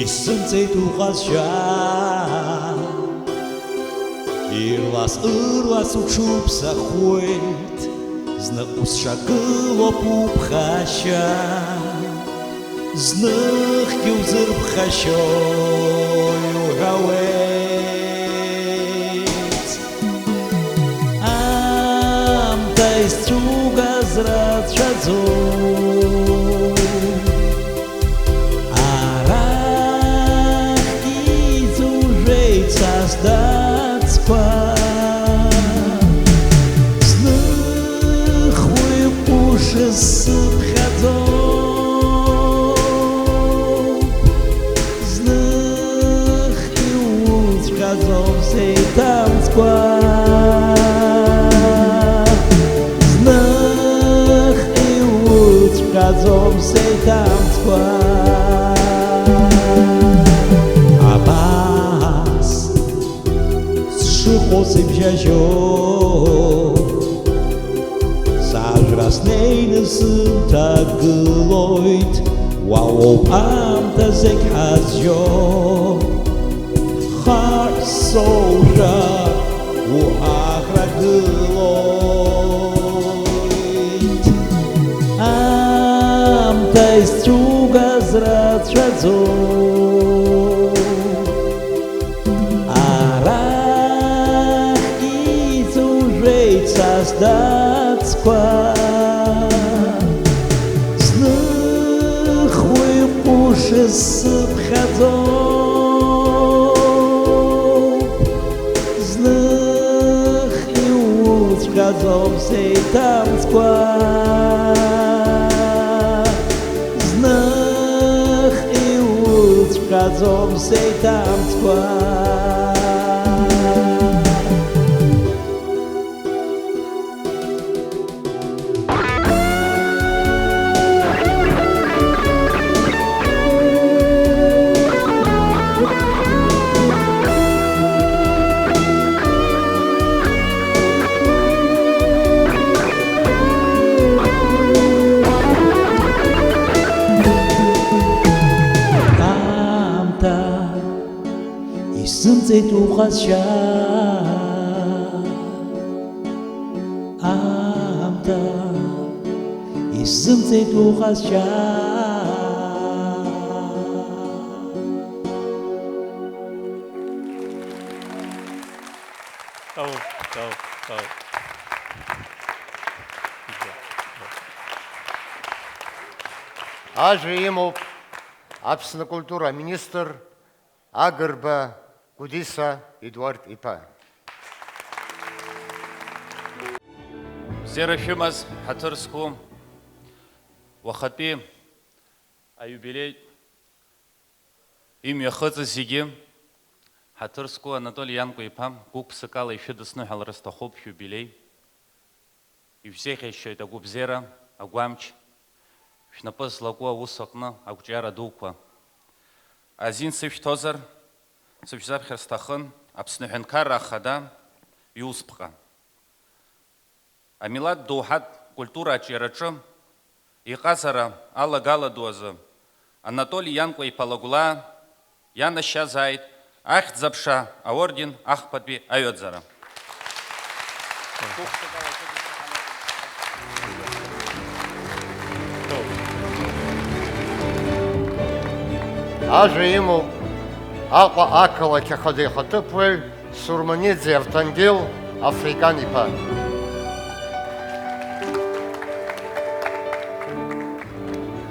Исзымҵеит уҟазшьа, ирлас-ырлас уҽуԥсахуеит, знык усшагылоуп уԥхашьа, зныхгьы узырԥхашьои уҳәауеит. Аамҭа исцәугаз рацәаӡоуп. Арахь иҵужәеит са сдацқәа. Зных уи ҟәыш сыԥхьаӡоуп. Зных иуҵәҟьаӡом сеиҭамҵкәа. Зных иуҵәҟьаӡом сеиҭамҵкәа. Абас сшыҟоу сыбжьажьо, сажәра снеины сынҭагылоит, уа уоуп аамҭа зегь ҳазжьо. Хар соушәа уаӷра гылоит. Аамҭа исцәугаз рацәаӡоуп. Арахь иҵужәеит са сдацқәа. Зных уи ҟәыш сыԥхьаӡоуп. Зных иуҵәҟьаӡом сеиҭамҵкәа. Зных иуҵәҟьаӡом сеиҭамҵкәа. Аамҭа исзымҵеит уҟазшьа. Аамҭа исзымҵеит уҟазшьа. Ау, ау, ау. Ажәа имоуп Аԥсны акультура аминистр Агрба Гәдиса Едуард-иԥа. Бзиара шәымаз, ҳаҭыр зқәу, уахатәи аиубилеи имҩахыҵыз зегьы, ҳаҭыр зқәу Анатоли Ианкәа-иԥа, гәык-ԥсыкала ишәыдысныҳәалар сҭахуп шәиубилеи. Ишәзеиӷьасшьоит агәыбзиара, агәамч, шәнапы злаку аус аҟны ақәҿиара дуқәа. Азин сышәҭозар, сышәзаԥхьар сҭахын Аԥсны Аҳәынҭқарра Ахада иусԥҟа. Амилаҭ доуҳатә культура аҿиараҿы иҟазара алагала ду азы Анатоли Ианкәа-иԥа Лагәлаа ианашьазааит Ахьӡ-аԥша аорден ахԥатәи аҩаӡара. Ажәа имоуп Аҟәа ақалақь ахада ихаҭыԥуаҩ Сурманиӡе Арҭангел Африкан-иԥа.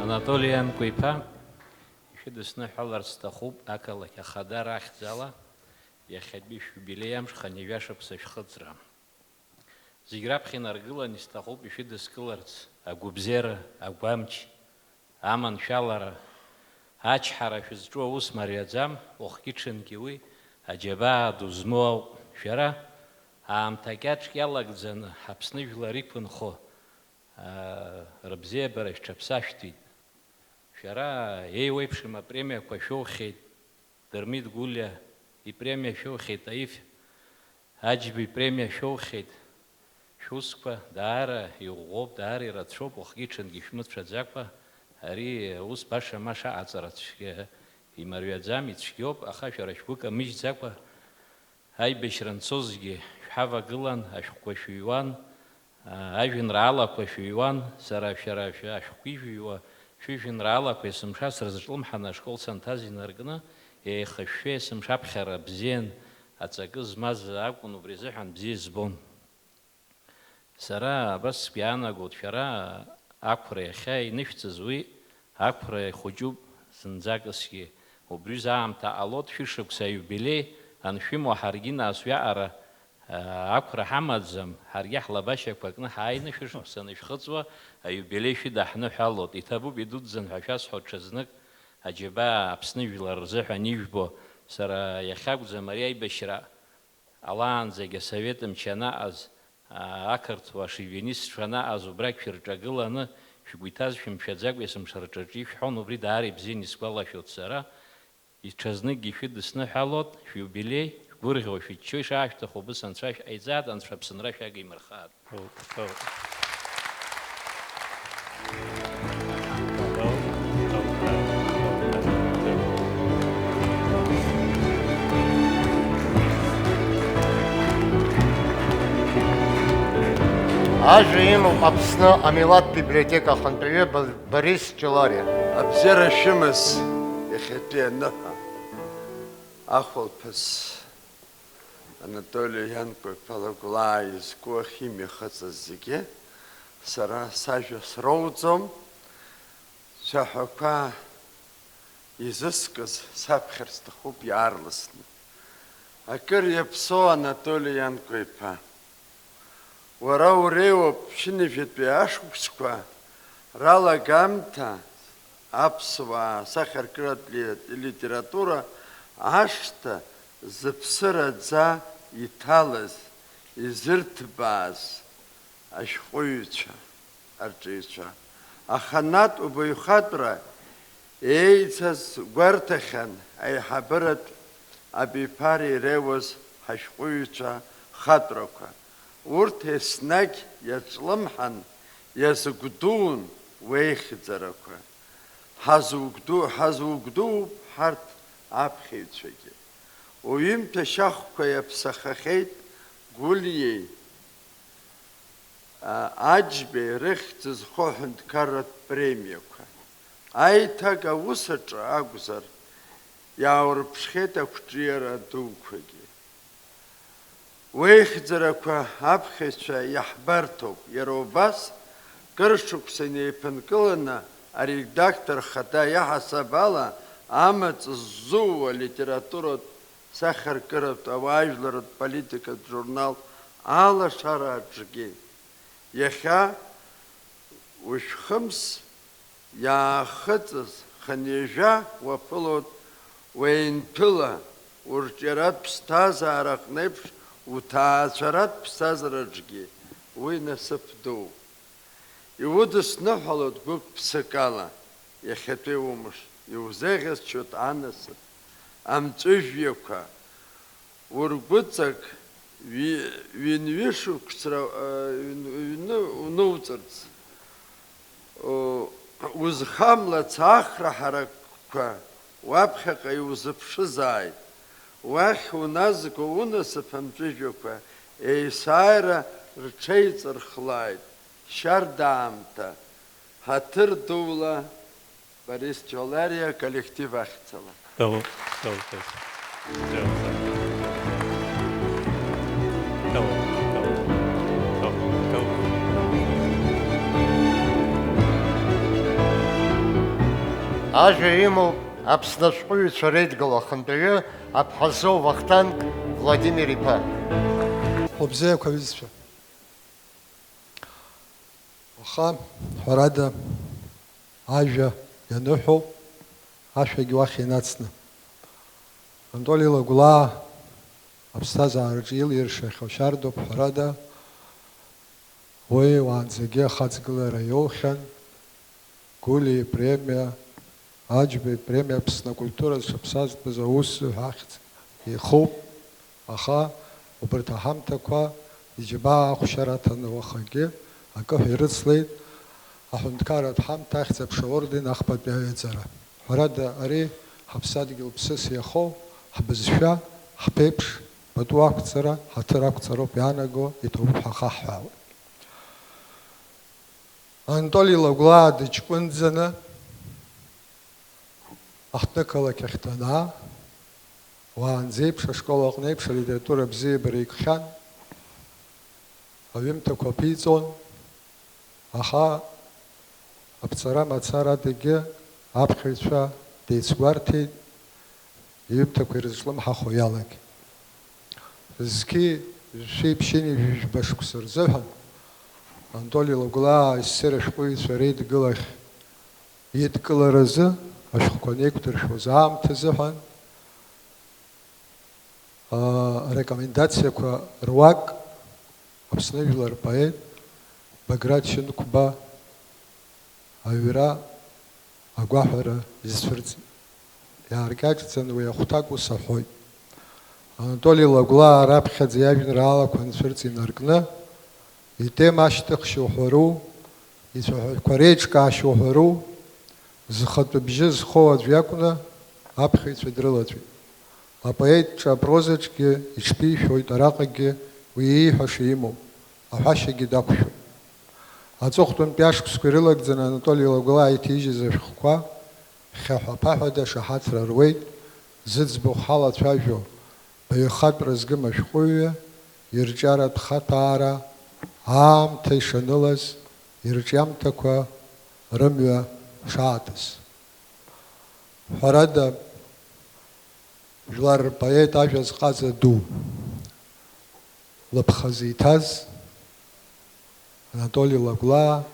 Анатоли Ианкәа-иԥа, ишәыдысныҳәаларц сҭахуп ақалақь Ахада рахьӡала иахьатәи шәиубилеи амш хынҩажәа шықәса шәхыҵра. Зегь раԥхьа инаргыланы исҭахуп ишәыдыскыларц агәыбзиара, агәамч, аманшәалара, ачҳара шәызҿу аус мариаӡам, уахгьы-ҽынгьы уи аџьабаа ду змоу ауп. Шәара аамҭа кьаҿк иалагӡаны Аԥсны жәлар иқәынхо, аа, рыбзиабара шәҽаԥсашәҭит. Шәара еиуеиԥшым апремиақәа шәоухьеит, Дырмит Гәлиа ипремиа шәоухьеит, Таиф Аџьба ипремиа шәоухьеит. Шәусқәа даара иӷәӷәоуп, даара ирацәоуп, уахгьы-ҽынгьы шәмыцәаӡакәа, ари аус баша ма шаҟаҵара цәгьа Имариаӡам, ицәгьоуп, аха шәара шәгәы камыжьӡакәа, аибашьра анцозгьы шәҳавагылан, ашәҟәқәа шәыҩуан, аа, ажәеинраалақәа шәыҩуан, сара шәара шәа-, ашәҟәқәа ижәыҩуа, шәыжәеинраалақәа есымша срызҿлымҳаны ашкол санҭаз инаркны, еихышәшәо есымша аԥхьара бзиан аҵакы змаз акәын, убри азыҳәан бзиа избон. Сара абас сгәы иаанагоит, шәара ақәра иахьа инышәҵаз уи ақәра ихәыҷуп зынӡакысгьы. Убри аамҭа ҟалоит, шәышықәса аиубилеи аншәымоу ҳаргьы нас уиаҟара, аа, ақәра ҳамаӡам, ҳаргьы ҳлабашьақәа кны ҳааины шәышықәса анышәхыҵуа аиубилеи шәыдаҳныҳәалоит. Иҭабуп идуӡӡан ҳәа шәасҳәо ҽазнык, аџьабаа Аԥсны жәлар рзыҳәан ижәбо, сара иахьакәӡам ари аибашьра ҟалаанӡагь асовет мчы анаҟаз, аа, ақырҭуа шовинистцәа анаҟаз убрагь шәырҿагыланы, шәгәы иҭаз шәымшәаӡакәа есымша рҿаҿы ишәҳәон, убри даара ибзиан исгәалашәоит сара. Иҽазныкгьы шәыдысныҳәалоит, шәиубилеи, шәгәырӷьо, шәыччо ишаашәҭаху убыс анцәа шәҟаиҵааит, анцәа Аԥсынра шәагимырхааит. Ажәа имоуп Аԥсны амилаҭтә библиотека ахантәаҩы Борис Ҷолариа. Абзиара шәымаз иахьатәи аныҳәа, ахәылԥаз Анатоли Ианкәа-иԥа Лагәлаа изку ахьимҩахыҵыз зегьы сара сажәа сроуӡом, цәаҳәақәа изыскыз саԥхьар сҭахуп иаарласны. Акыр иаԥсоу Анатоли Ианкәа-иԥа, уара уреиуоуп ԥшьынҩажәатәи ашықәсқәа ралагамҭа аԥсуаа асахьаркыратә ли-, литература ашҭа зыԥсы раӡа иҭалаз, изырҭбааз ашәҟәыҩҩцәа, арҿиаҩцәа. Аханатә убаҩхатәра еицаз гәарҭахьан аиҳабыратә абиԥара иреиуаз ҳашәҟәыҩҩцәа хатәрақәа. Урҭ еснагь иаҿлымҳан, иазыгәдуун уеихьӡарақәа. Ҳазугәду-, ҳазугәдууп ҳарҭ аԥхьаҩцәагьы. Уҩымҭа шьахәқәа иаԥсахахьеит Гәлиеи, а, Аџьбеи рыхьӡ зху аҳәынҭқарратә премиақәа. Аиҭага аус аҿы акәзар, иааурԥшхьеит ақәҿиара дуқәагьы. Уеихьӡарақәа аԥхьаҩцәа иаҳбарҭоуп, иара убас, кыр шықәса инеиԥынкыланы аредактор хада иаҳасаб ала амаҵ ззууа литературатә, сахьаркыратә, ауаажәларратә политикатә журнал Алашара аҿгьы. Иахьа ушәхымс иаахыҵыз хынҩажәа уаԥылоит уеинҭәыла, урҿиаратә ԥсҭазаара аҟнеиԥш, уҭаацәаратә ԥсҭазаараҿгьы уи насыԥ дууп. Иудысныҳәалоит гәык-ԥсыкала иахьатәи умш, иузеӷьасшьоит анасыԥ, амҵәыжәҩақәа, ургәыҵак ҩи-, ҩынҩышықәсра, э, ҩн-, ҩны унуҵырц, о, узхамлац ахра ҳаракқәа уаԥхьаҟа иузыԥшызааит. Уахь уназго унасыԥ амҵәыжәҩақәа еисааира рҽеиҵырхлааит. Шьарда аамҭа, ҳаҭыр дула, Борис Ҷолариа коллектив ахьӡала. Дауп, дауп, дауп. Дауп, дауп, дауп, дауп. Ажәа имоуп Аԥсны ашәҟәыҩҩцәа реидгыла ахантәаҩы Аԥҳазоу Вахтанг Владимир-иԥа. Убзиақәа, аҩызцәа. Аха, ҳәарада, ажәа ианыҳәоуп, ашәагь уахь инацны. Анатоли Лагәлаа аԥсҭазаараҿы илиршахьоу шьардоуп, ҳәарада, уи уаанӡагьы ахаҵгылара иоухьан, Гәлиа ипремиа, Аџьба ипремиа Аԥсны акультура зҽаԥсазтәыз аус ҳәа ахьӡ ихоуп, аха убарҭ аҳамҭақәа иџьабаа ахәшьара аҭаны уахагьы акы ҳәа ирыцлеит аҳәынҭқарратә ҳамҭа ахьӡ-аԥша орден ахԥатәи аҩаӡара. Ҳәарада, ари Ҳаԥсадгьыл ԥсыс иахоу, ҳбызшәа, ҳԥеиԥш, пату ақәҵара, ҳаҭыр ақәҵароуп иаанаго, иҭабуп ҳәа ахаҳҳәаауеит. Анатоли Лагәлаа дыҷкәынӡаны аҳҭнықалақь ахь данаа, уаанӡеиԥш ашкол аҟнеиԥш алитература абзиабара икхьан, аҩымҭақәа ԥиҵон, аха аԥҵара мацарадагьы аԥхьаҩцәа деицгәарҭеит, иҩымҭақәа ирызҿлымҳахо иалагеит. Зқьи жәшәи ԥшьынҩажәи жәба шықәса рзыҳәан Анатоли Лагәлаа ассир ашәҟәыҩҩцәа реидгылахь идкыларазы ашәҟәқәа анеиқәдыршәоз аамҭа азыҳәан, аа, арекомендациақәа руак Аԥсны жәлар рпоет Баграт Шьынқәба аҩра агәаҳәара изцәырҵит. Иааркьаҿӡан уи ахәҭак ус аҳәоит: Анатоли Лагәлаа раԥхьаӡа иажәеинраалақәа анцәырҵ инаркны, итема ашьҭыхшьа уҳәару, ицәаҳәақәа реиҿкаашьа уҳәару, зхатәы бжьы зхоу аӡә иакәны аԥхьаҩцәа дрылаҵәеит. Апоет ҿа апрозаҿгьы иҽԥишәоит араҟагьы уи ииҳәаша имоуп, аҳәашьагьы дақәшәоит. Аҵыхәтәантәи ашықәсқәа ирылагӡаны Анатоли Лагәлаа иҭижьыз ашәҟәқәа хьаҳәа-ԥаҳәада шаҳаҭра руеит, зыӡбахә ҳалацәажәо, баҩхатәра згым ашәҟәыҩҩы ирҿиаратә хаҭәаара аамҭа ишанылаз, ирҿиамҭақәа рымҩа шаатыз. Ҳәарада, жәлар рпоет, ажәа зҟаза ду лыԥхазы иҭаз Анатоли Лагәлаа,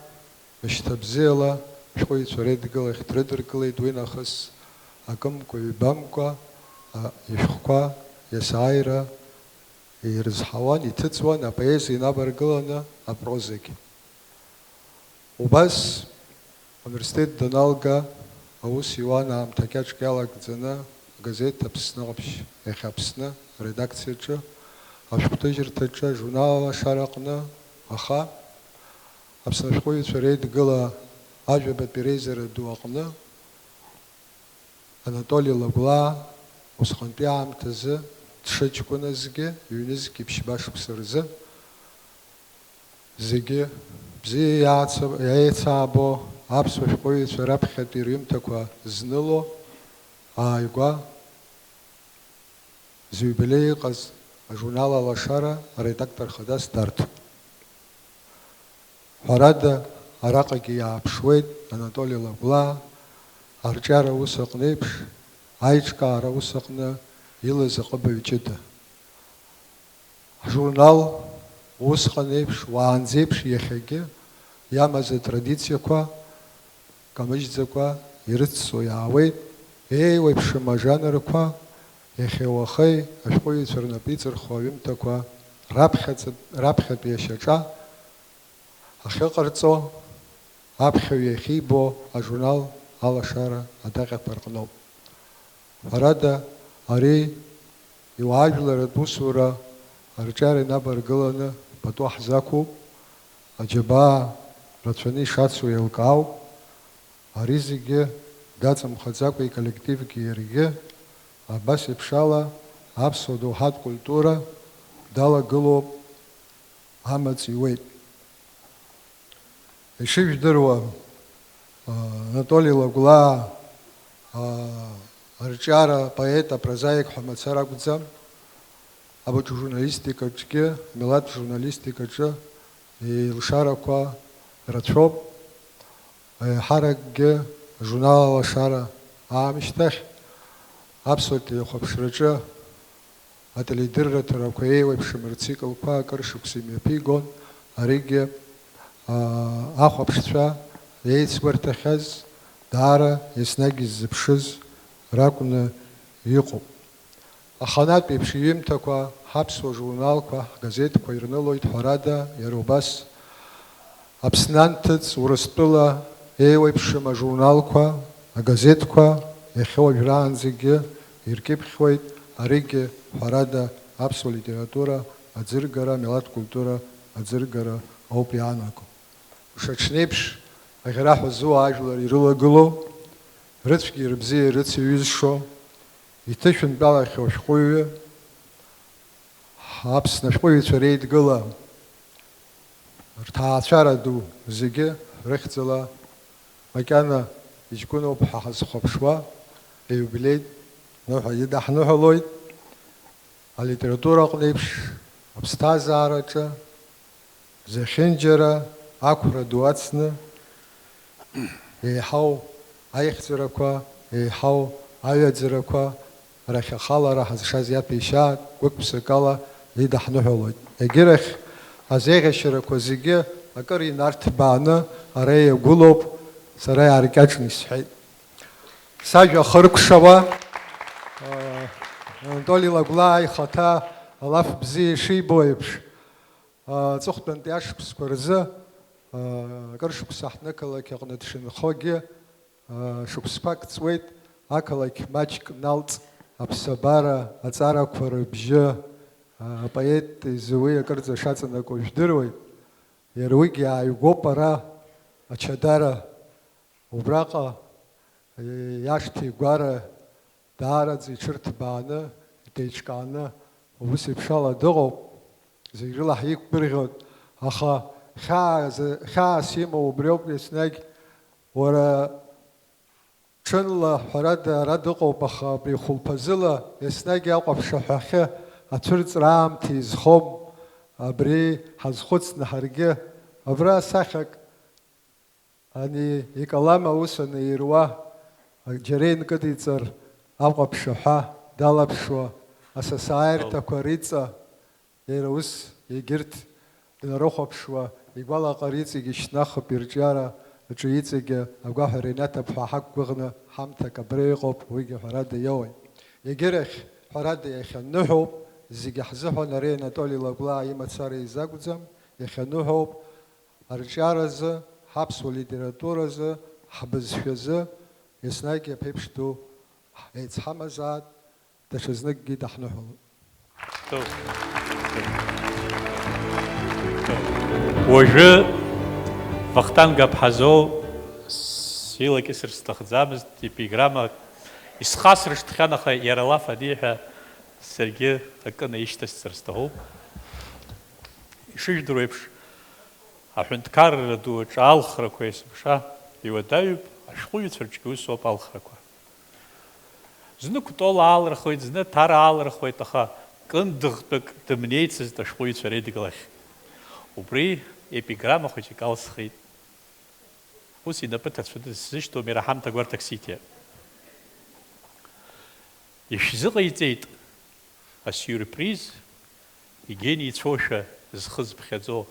мышьҭабзиала ашәҟәыҩҩцәа реидгылахь дрыдыркылеит, уи нахыс акымкәа-ҩбамкәа, а, ишәҟәқәа иасааира ирызҳауан, иҭыҵуан апоезиа инаваргыланы апрозагьы. Убас ауниверситет даналга, аус иуан аамҭа кьаҿк иалагӡаны агазеҭ Аԥсны Ҟаԥшь, иахьа Аԥсны, аредакциаҿы, ашәҟәҭыжьырҭаҿы, ажурнал Алашара аҟны, аха Аԥсны ашәҟәыҩҩцәа реидгыла ажәабатәи реизара ду аҟны Анатоли Лагәлаа усҟантәи аамҭазы дшыҷкәыназгьы, ҩнызқьи ԥшьба шықәса рзы зегьы бзиа иааца-, иеицаабо аԥсуа шәҟәыҩҩцәа раԥхьатәи рҩымҭақәа зныло ааигәа зиубилеи иҟаз ажурнал Алашара аредактор хадас дарҭон. Ҳәарада, араҟагьы иааԥшуеит Анатоли Лагәлаа арҿиара аус аҟнеиԥш, аиҿкаара аус аҟны илаз аҟыбаҩ ҷыда. Ҳжурнал усҟан еиԥш, уаанӡеиԥш иахьагьы иамаз атрадициақәа камыжьӡакәа ирыццо иаауеит, еиуеиԥшым ажанрқәа, иахьеи уахеи ашәҟәыҩҩцәа рнапы иҵырхуа аҩымҭақәа раԥхьаӡа-, раԥхьатәи ашьаҿа ахьыҟарҵо, аԥхьаҩ иахьибо ажурнал Алашара адаҟьақәа рҟноуп. Ҳәарада, ари иуаажәларатә усура арҿиара инаваргыланы пату ҳзақәуп, аџьабаа рацәаны ишацу еилкаауп. Ари зегьы даҵамхаӡакәа иколлективгьы иаргьы абас еиԥшала аԥсуа доуҳатә культура далагылоуп, амаҵ иуеит. Ишыжәдыруа, а, Анатоли Лагәлаа, а, арҿиара поет, апрозаик ҳәа мацара акәӡам, абаҿ журналистикаҿгьы, милаҭ журналистикаҿы илшарақәа рацәоуп. Еиҳаракгьы ажурнал Алашара аамышьҭахь аԥсуа телехәаԥшраҿы ателедырраҭарақәа еиуеиԥшым рциклқәа акыр шықәса имҩаԥигон, аригьы, аа, ахәаԥшцәа еицгәарҭахьаз, даара еснагь иззыԥшыз ракәны иҟоуп. Аханатә еиԥш иҩымҭақәа ҳаԥсуа журналқәа, ҳгазеҭқәа ирнылоит, ҳәарада, иара убас Аԥсны анҭыҵ, Урыстәыла еиуеиԥшым ажурналқәа, агазеҭқәа иахьа уажәраанӡагьы иркьыԥхьуеит, аригьы, ҳәарада, аԥсуа литература аӡыргара, амилаҭ культура аӡыргара ауп иаанаго. Мшаҽнеиԥш аӷьараҳәа зуа ажәлар ирылагылоу, Рыцәгьеи рыбзиеи рыцеиҩызшо, иҭышәынтәалахьоу ашәҟәыҩҩы, Аԥсны ашәҟәыҩҩцәа реидгыла, рҭаацәара ду зегьы рыхьӡала макьана иҷкәыноуп ҳәа ҳазхәаԥшуа аиубилеитә ныҳәа идаҳныҳәалоит. Алитература аҟны еиԥш, аԥсҭазаараҿы зехьынџьара ақәра ду ацны, еиҳау аихьӡарақәа, еиҳау аҩаӡарақәа рахь ахалара ҳазшаз иаҭәеишьаат, гәык-ԥсыкала идаҳныҳәалоит. Егьырахь, азеиӷьашьарақәа зегьы акыр инарҭбааны ара иагәылоуп, сара иааркьаҿны исҳәеит. Сажәа хыркәшауа, Анатоли Лагәлаа ихаҭа алаф бзиа ишибо еиԥш, аҵыхәтәантәи ашықәсқәа рзы, акыр шықәса ҳнықалақь аҟны дшынхогьы, шықәсқәак ҵуеит, ақалақь маҷк налҵ, аԥсабара, аҵарақәа рыбжьы, апоет изы уи акырӡа шаҵанакуа жәдыруеит. Иара уигьы ааигәоуп ара, ачадара. Убраҟа, иашҭа игәара даараӡа иҽырҭбааны, деиҿкааны, убыс еиԥшала дыҟоуп, зегь рыла ҳиқәгәырӷьоит, аха хьаа-, хьаас имоу убриоуп еснагь, уара ҽынла, ҳәарада, ара дыҟоуп, аха абри хәылԥазыла еснагь Аҟәа аԥшаҳәахьы ацәырҵра аамҭа изхом, абри ҳазхәыцны ҳаргьы, абра сахьак Ани икалам аус анаируа, џьара инкыдиҵар, Аҟәа аԥшаҳәа далаԥшуа, асасааирҭақәа риҵа, иара ус егьырҭ днарыхәаԥшуа, игәалаҟара иҵегь ишьҭнахып, ирҿиара аҿы иҵегьы агәаҳәара инаҭап ҳәа ҳақәгәыӷны ҳамҭак абра иҟоуп, уигьы ҳәарада иоуеит. Егьырахь, ҳәарада, иахьа ныҳәоуп, зегьы ҳзыҳәан ари Анатоли Лагәлаа имацара изакәӡам, иахьа ныҳәоуп, Арҿиаразы, ҳаԥсуа литературазы, ҳбызшәазы еснагь аԥеиԥш ду еицҳамазаат, даҽазныкгьы даҳныҳәалоит. Уажәы Вахтанг Аԥҳазоу силакьысыр сҭахӡамызт, епиграмма исхасрышҭхьан, аха иара лаф аниҳәа, саргьы акы наишьҭасҵар сҭахуп. Ишыжәдыруа еиԥш, аҳәынҭқарра ду аҿы алхрақәа есымша иуадаҩуп, ашәҟәыҩҩцәа рҿгьы усоуп алхрақәа. Зны Кәтол аалырхуеит, зны Ҭара аалырхуеит, аха кындыӷтәык дымнеицызт ашәҟәыҩҩцәа реидгылахь. Убри епиграмма хәыҷык алсхит. Ус инапы ҭацәны дысзышьҭоуп, иара ҳамҭа гәарҭак сиҭеит. Ишәзыҟаиҵеит асиурприз, игени ицәоушәа зхы зԥхьаӡо.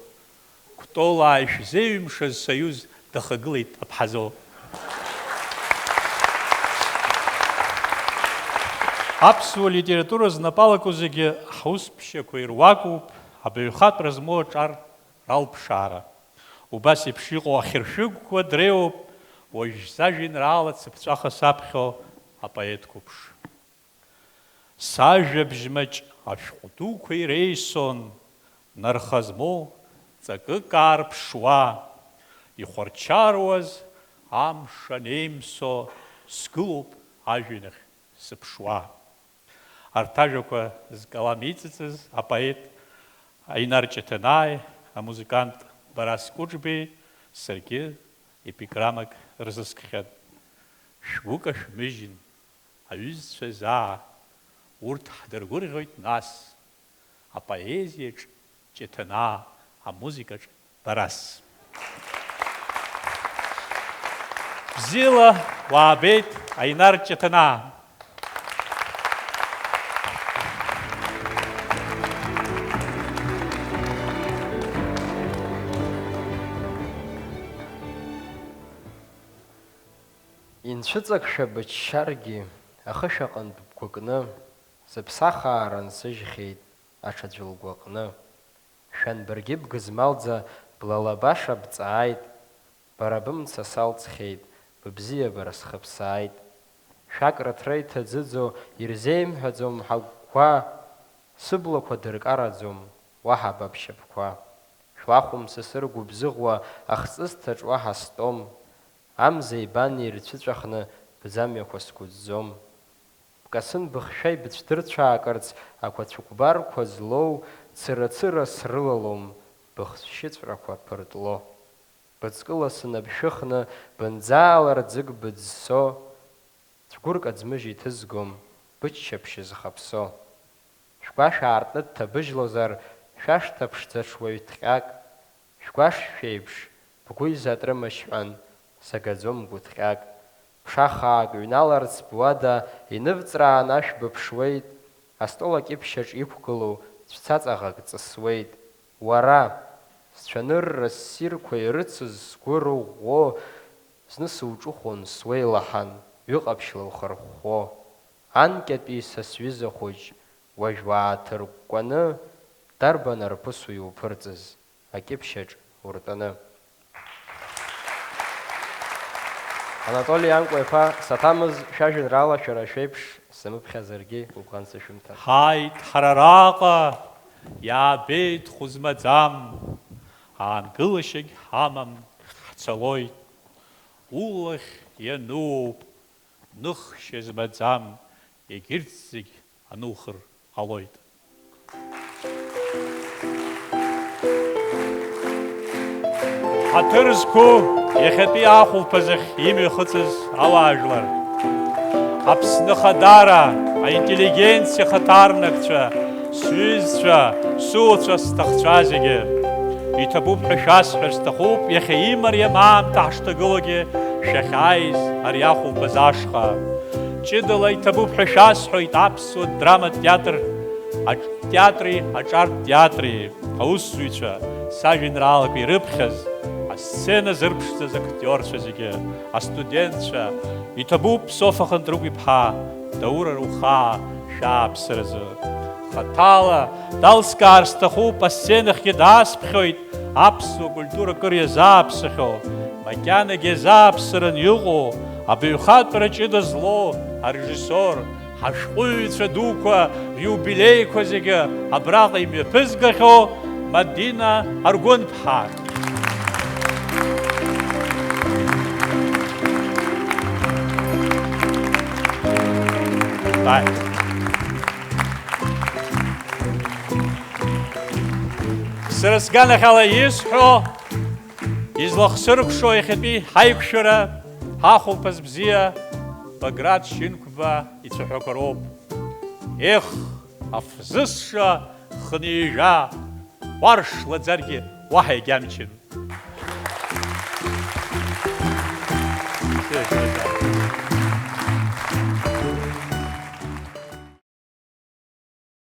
Кәтолаа ишәзеиҩымшаз союз дахагылеит Аԥҳазоу. Аԥсуа литература знапы алаку зегьы ҳусԥшьақәа ируакуп, абаҩхатәра змоу аҿар ралԥшаара. Убас еиԥш иҟоу ахьыршәыгқәа дреиуоуп уажә зажәеинраала цыԥҵәаха саԥхьо апоет қәыԥш. Сажәабжь маҷ ашәҟәы дуқәа иреисон, нарха змоу ҵакык аарԥшуа, ихәарчаруаз амш анеимсо, сгылоуп ажәҩан ахь сыԥшуа. Арҭ ажәақәа зкалам иҵыҵыз апоет Аинар Ҷыҭанааи амузыкант Барас Кәыҿбеи саргьы епиграммак рзыскхьан. Шәгәы кашәмыжьын, аҩызцәа заа, урҭ ҳдыргәырӷьоит нас, апоезиаҿ Ҷыҭанаа, амузыкаҿ Барас. Бзиала уаабеит, Аинар Ҷыҭанаа! Инцәыҵакшәа быччаргьы, ахышә аҟынтә бгәыкны, сыԥсахаара нсыжьхьеит аҽаӡә лгәаҟны. Шәан баргьы бгызмалӡа блалабаша бҵааит, бара бымца салҵхьеит, быбзиабара схыԥсааит. Шәак рыҭра иҭаӡыӡо, ирзеимҳәаӡом ҳагәқәа, сыблақәа дыркараӡом, уаҳа ба бшьапқәа. Шәлахәым са сыргәыбзыӷуа ахҵысҭаҿ уаҳа стәом. Амзеи бани ирцәыҵәахны бӡамҩақәа сгәыӡӡом. Бкасын быхшәа ибыцәдырцәаакырц ақәацәыкәбарқәа злоу цыра-цыра срылалом, быхшьыҵәрақәа ԥыртло. Быҵкыла сынабшәыхны бынӡаалар ӡык быӡсо, цәгәырк аӡмыжь иҭызгом, быччаԥшь зхаԥсо. Шәгәашә аартны дҭабыжьлозар, шәашҭа ԥшӡаҽ уаҩ ҭҟьак, шәгәашә шәеиԥш, бгәы изатрымашьҳәан, сагаӡом гәыҭҟьак. Ԥша хаак ҩналарц буада инывҵраан ашә быԥшуеит, астол акьыԥшьаҿ иқәгылоу цәцаҵаӷак ҵысуеит. Уара, сцәанырра ссирқәа ирыцыз сгәы рыӷәӷәо, зны суҿыхон суеилаҳан, ҩыҟаԥшьла ухырхәхәо. Анкьатәи са сҩыза хәыҷ, уажә уааҭыркәкәаны, дарбан арԥыс уиуԥырҵыз, акьыԥшьаҿ уртәаны? Анатоли Ианкәа-иԥа, саҭамыз шәажәеинраала шәара шәеиԥш сымыԥхьаӡаргьы гәыбӷан сышәымҭан. Ҳааит, ҳара араҟа иаабеит хәы змаӡам, аангылашьагь ҳамам, ҳцалоит. Улахь ианууп, ныхшьа змаӡам, егьырҭ зегь анухыр ҟалоит. Ҳаҭыр зқәу иахьатәи ахәылԥазахь имҩахыҵыз ауаажәлар, Аԥсны Ахадара, аинтеллигенциа хаҭарнакцәа, сҩызцәа, суацәа, сҭахцәа зегьы, иҭабуп ҳәа шәасҳәар сҭахуп, иахьа имариам аамҭа ҳашҭагылоугьы шәахьааиз ари ахәылԥаз ашҟа. Ҷыдала иҭабуп ҳәа шәасҳәоит аԥсуа драматә театр, аҿ-, театри аҿартә театри аусзуҩцәа, сажәеинраалақәа ирыԥхьаз, асцена зырԥшӡаз актиорцәа зегьы, астудентцәа, иҭабуп Софа Хынтрыгә-иԥҳа, Даур Арухаа шәааԥсаразы. Хаҭала далскаар сҭахуп, асценахьгьы даасԥхьоит, аԥсуа культура кыр иазааԥсахьоу, макьанагьы иазааԥсаран иҟоу, абаҩхатәра ҷыда злоу арежиссор, ҳашәҟәыҩҩцәа дуқәа риубилеиқәа зегьы абраҟа имҩаԥызгахьоу Мадина Аргәынԥҳа. Бааи. Сара сганахьала исҳәо, излахсыркәшо иахьатәи ҳаиқәшәара, ҳахәылԥаз бзиа Баграт Шьынқәба ицәаҳәақәа роуп. Ех, афзысша хынҩажәа, уаршлаӡаргьы уаҳа егьамчын.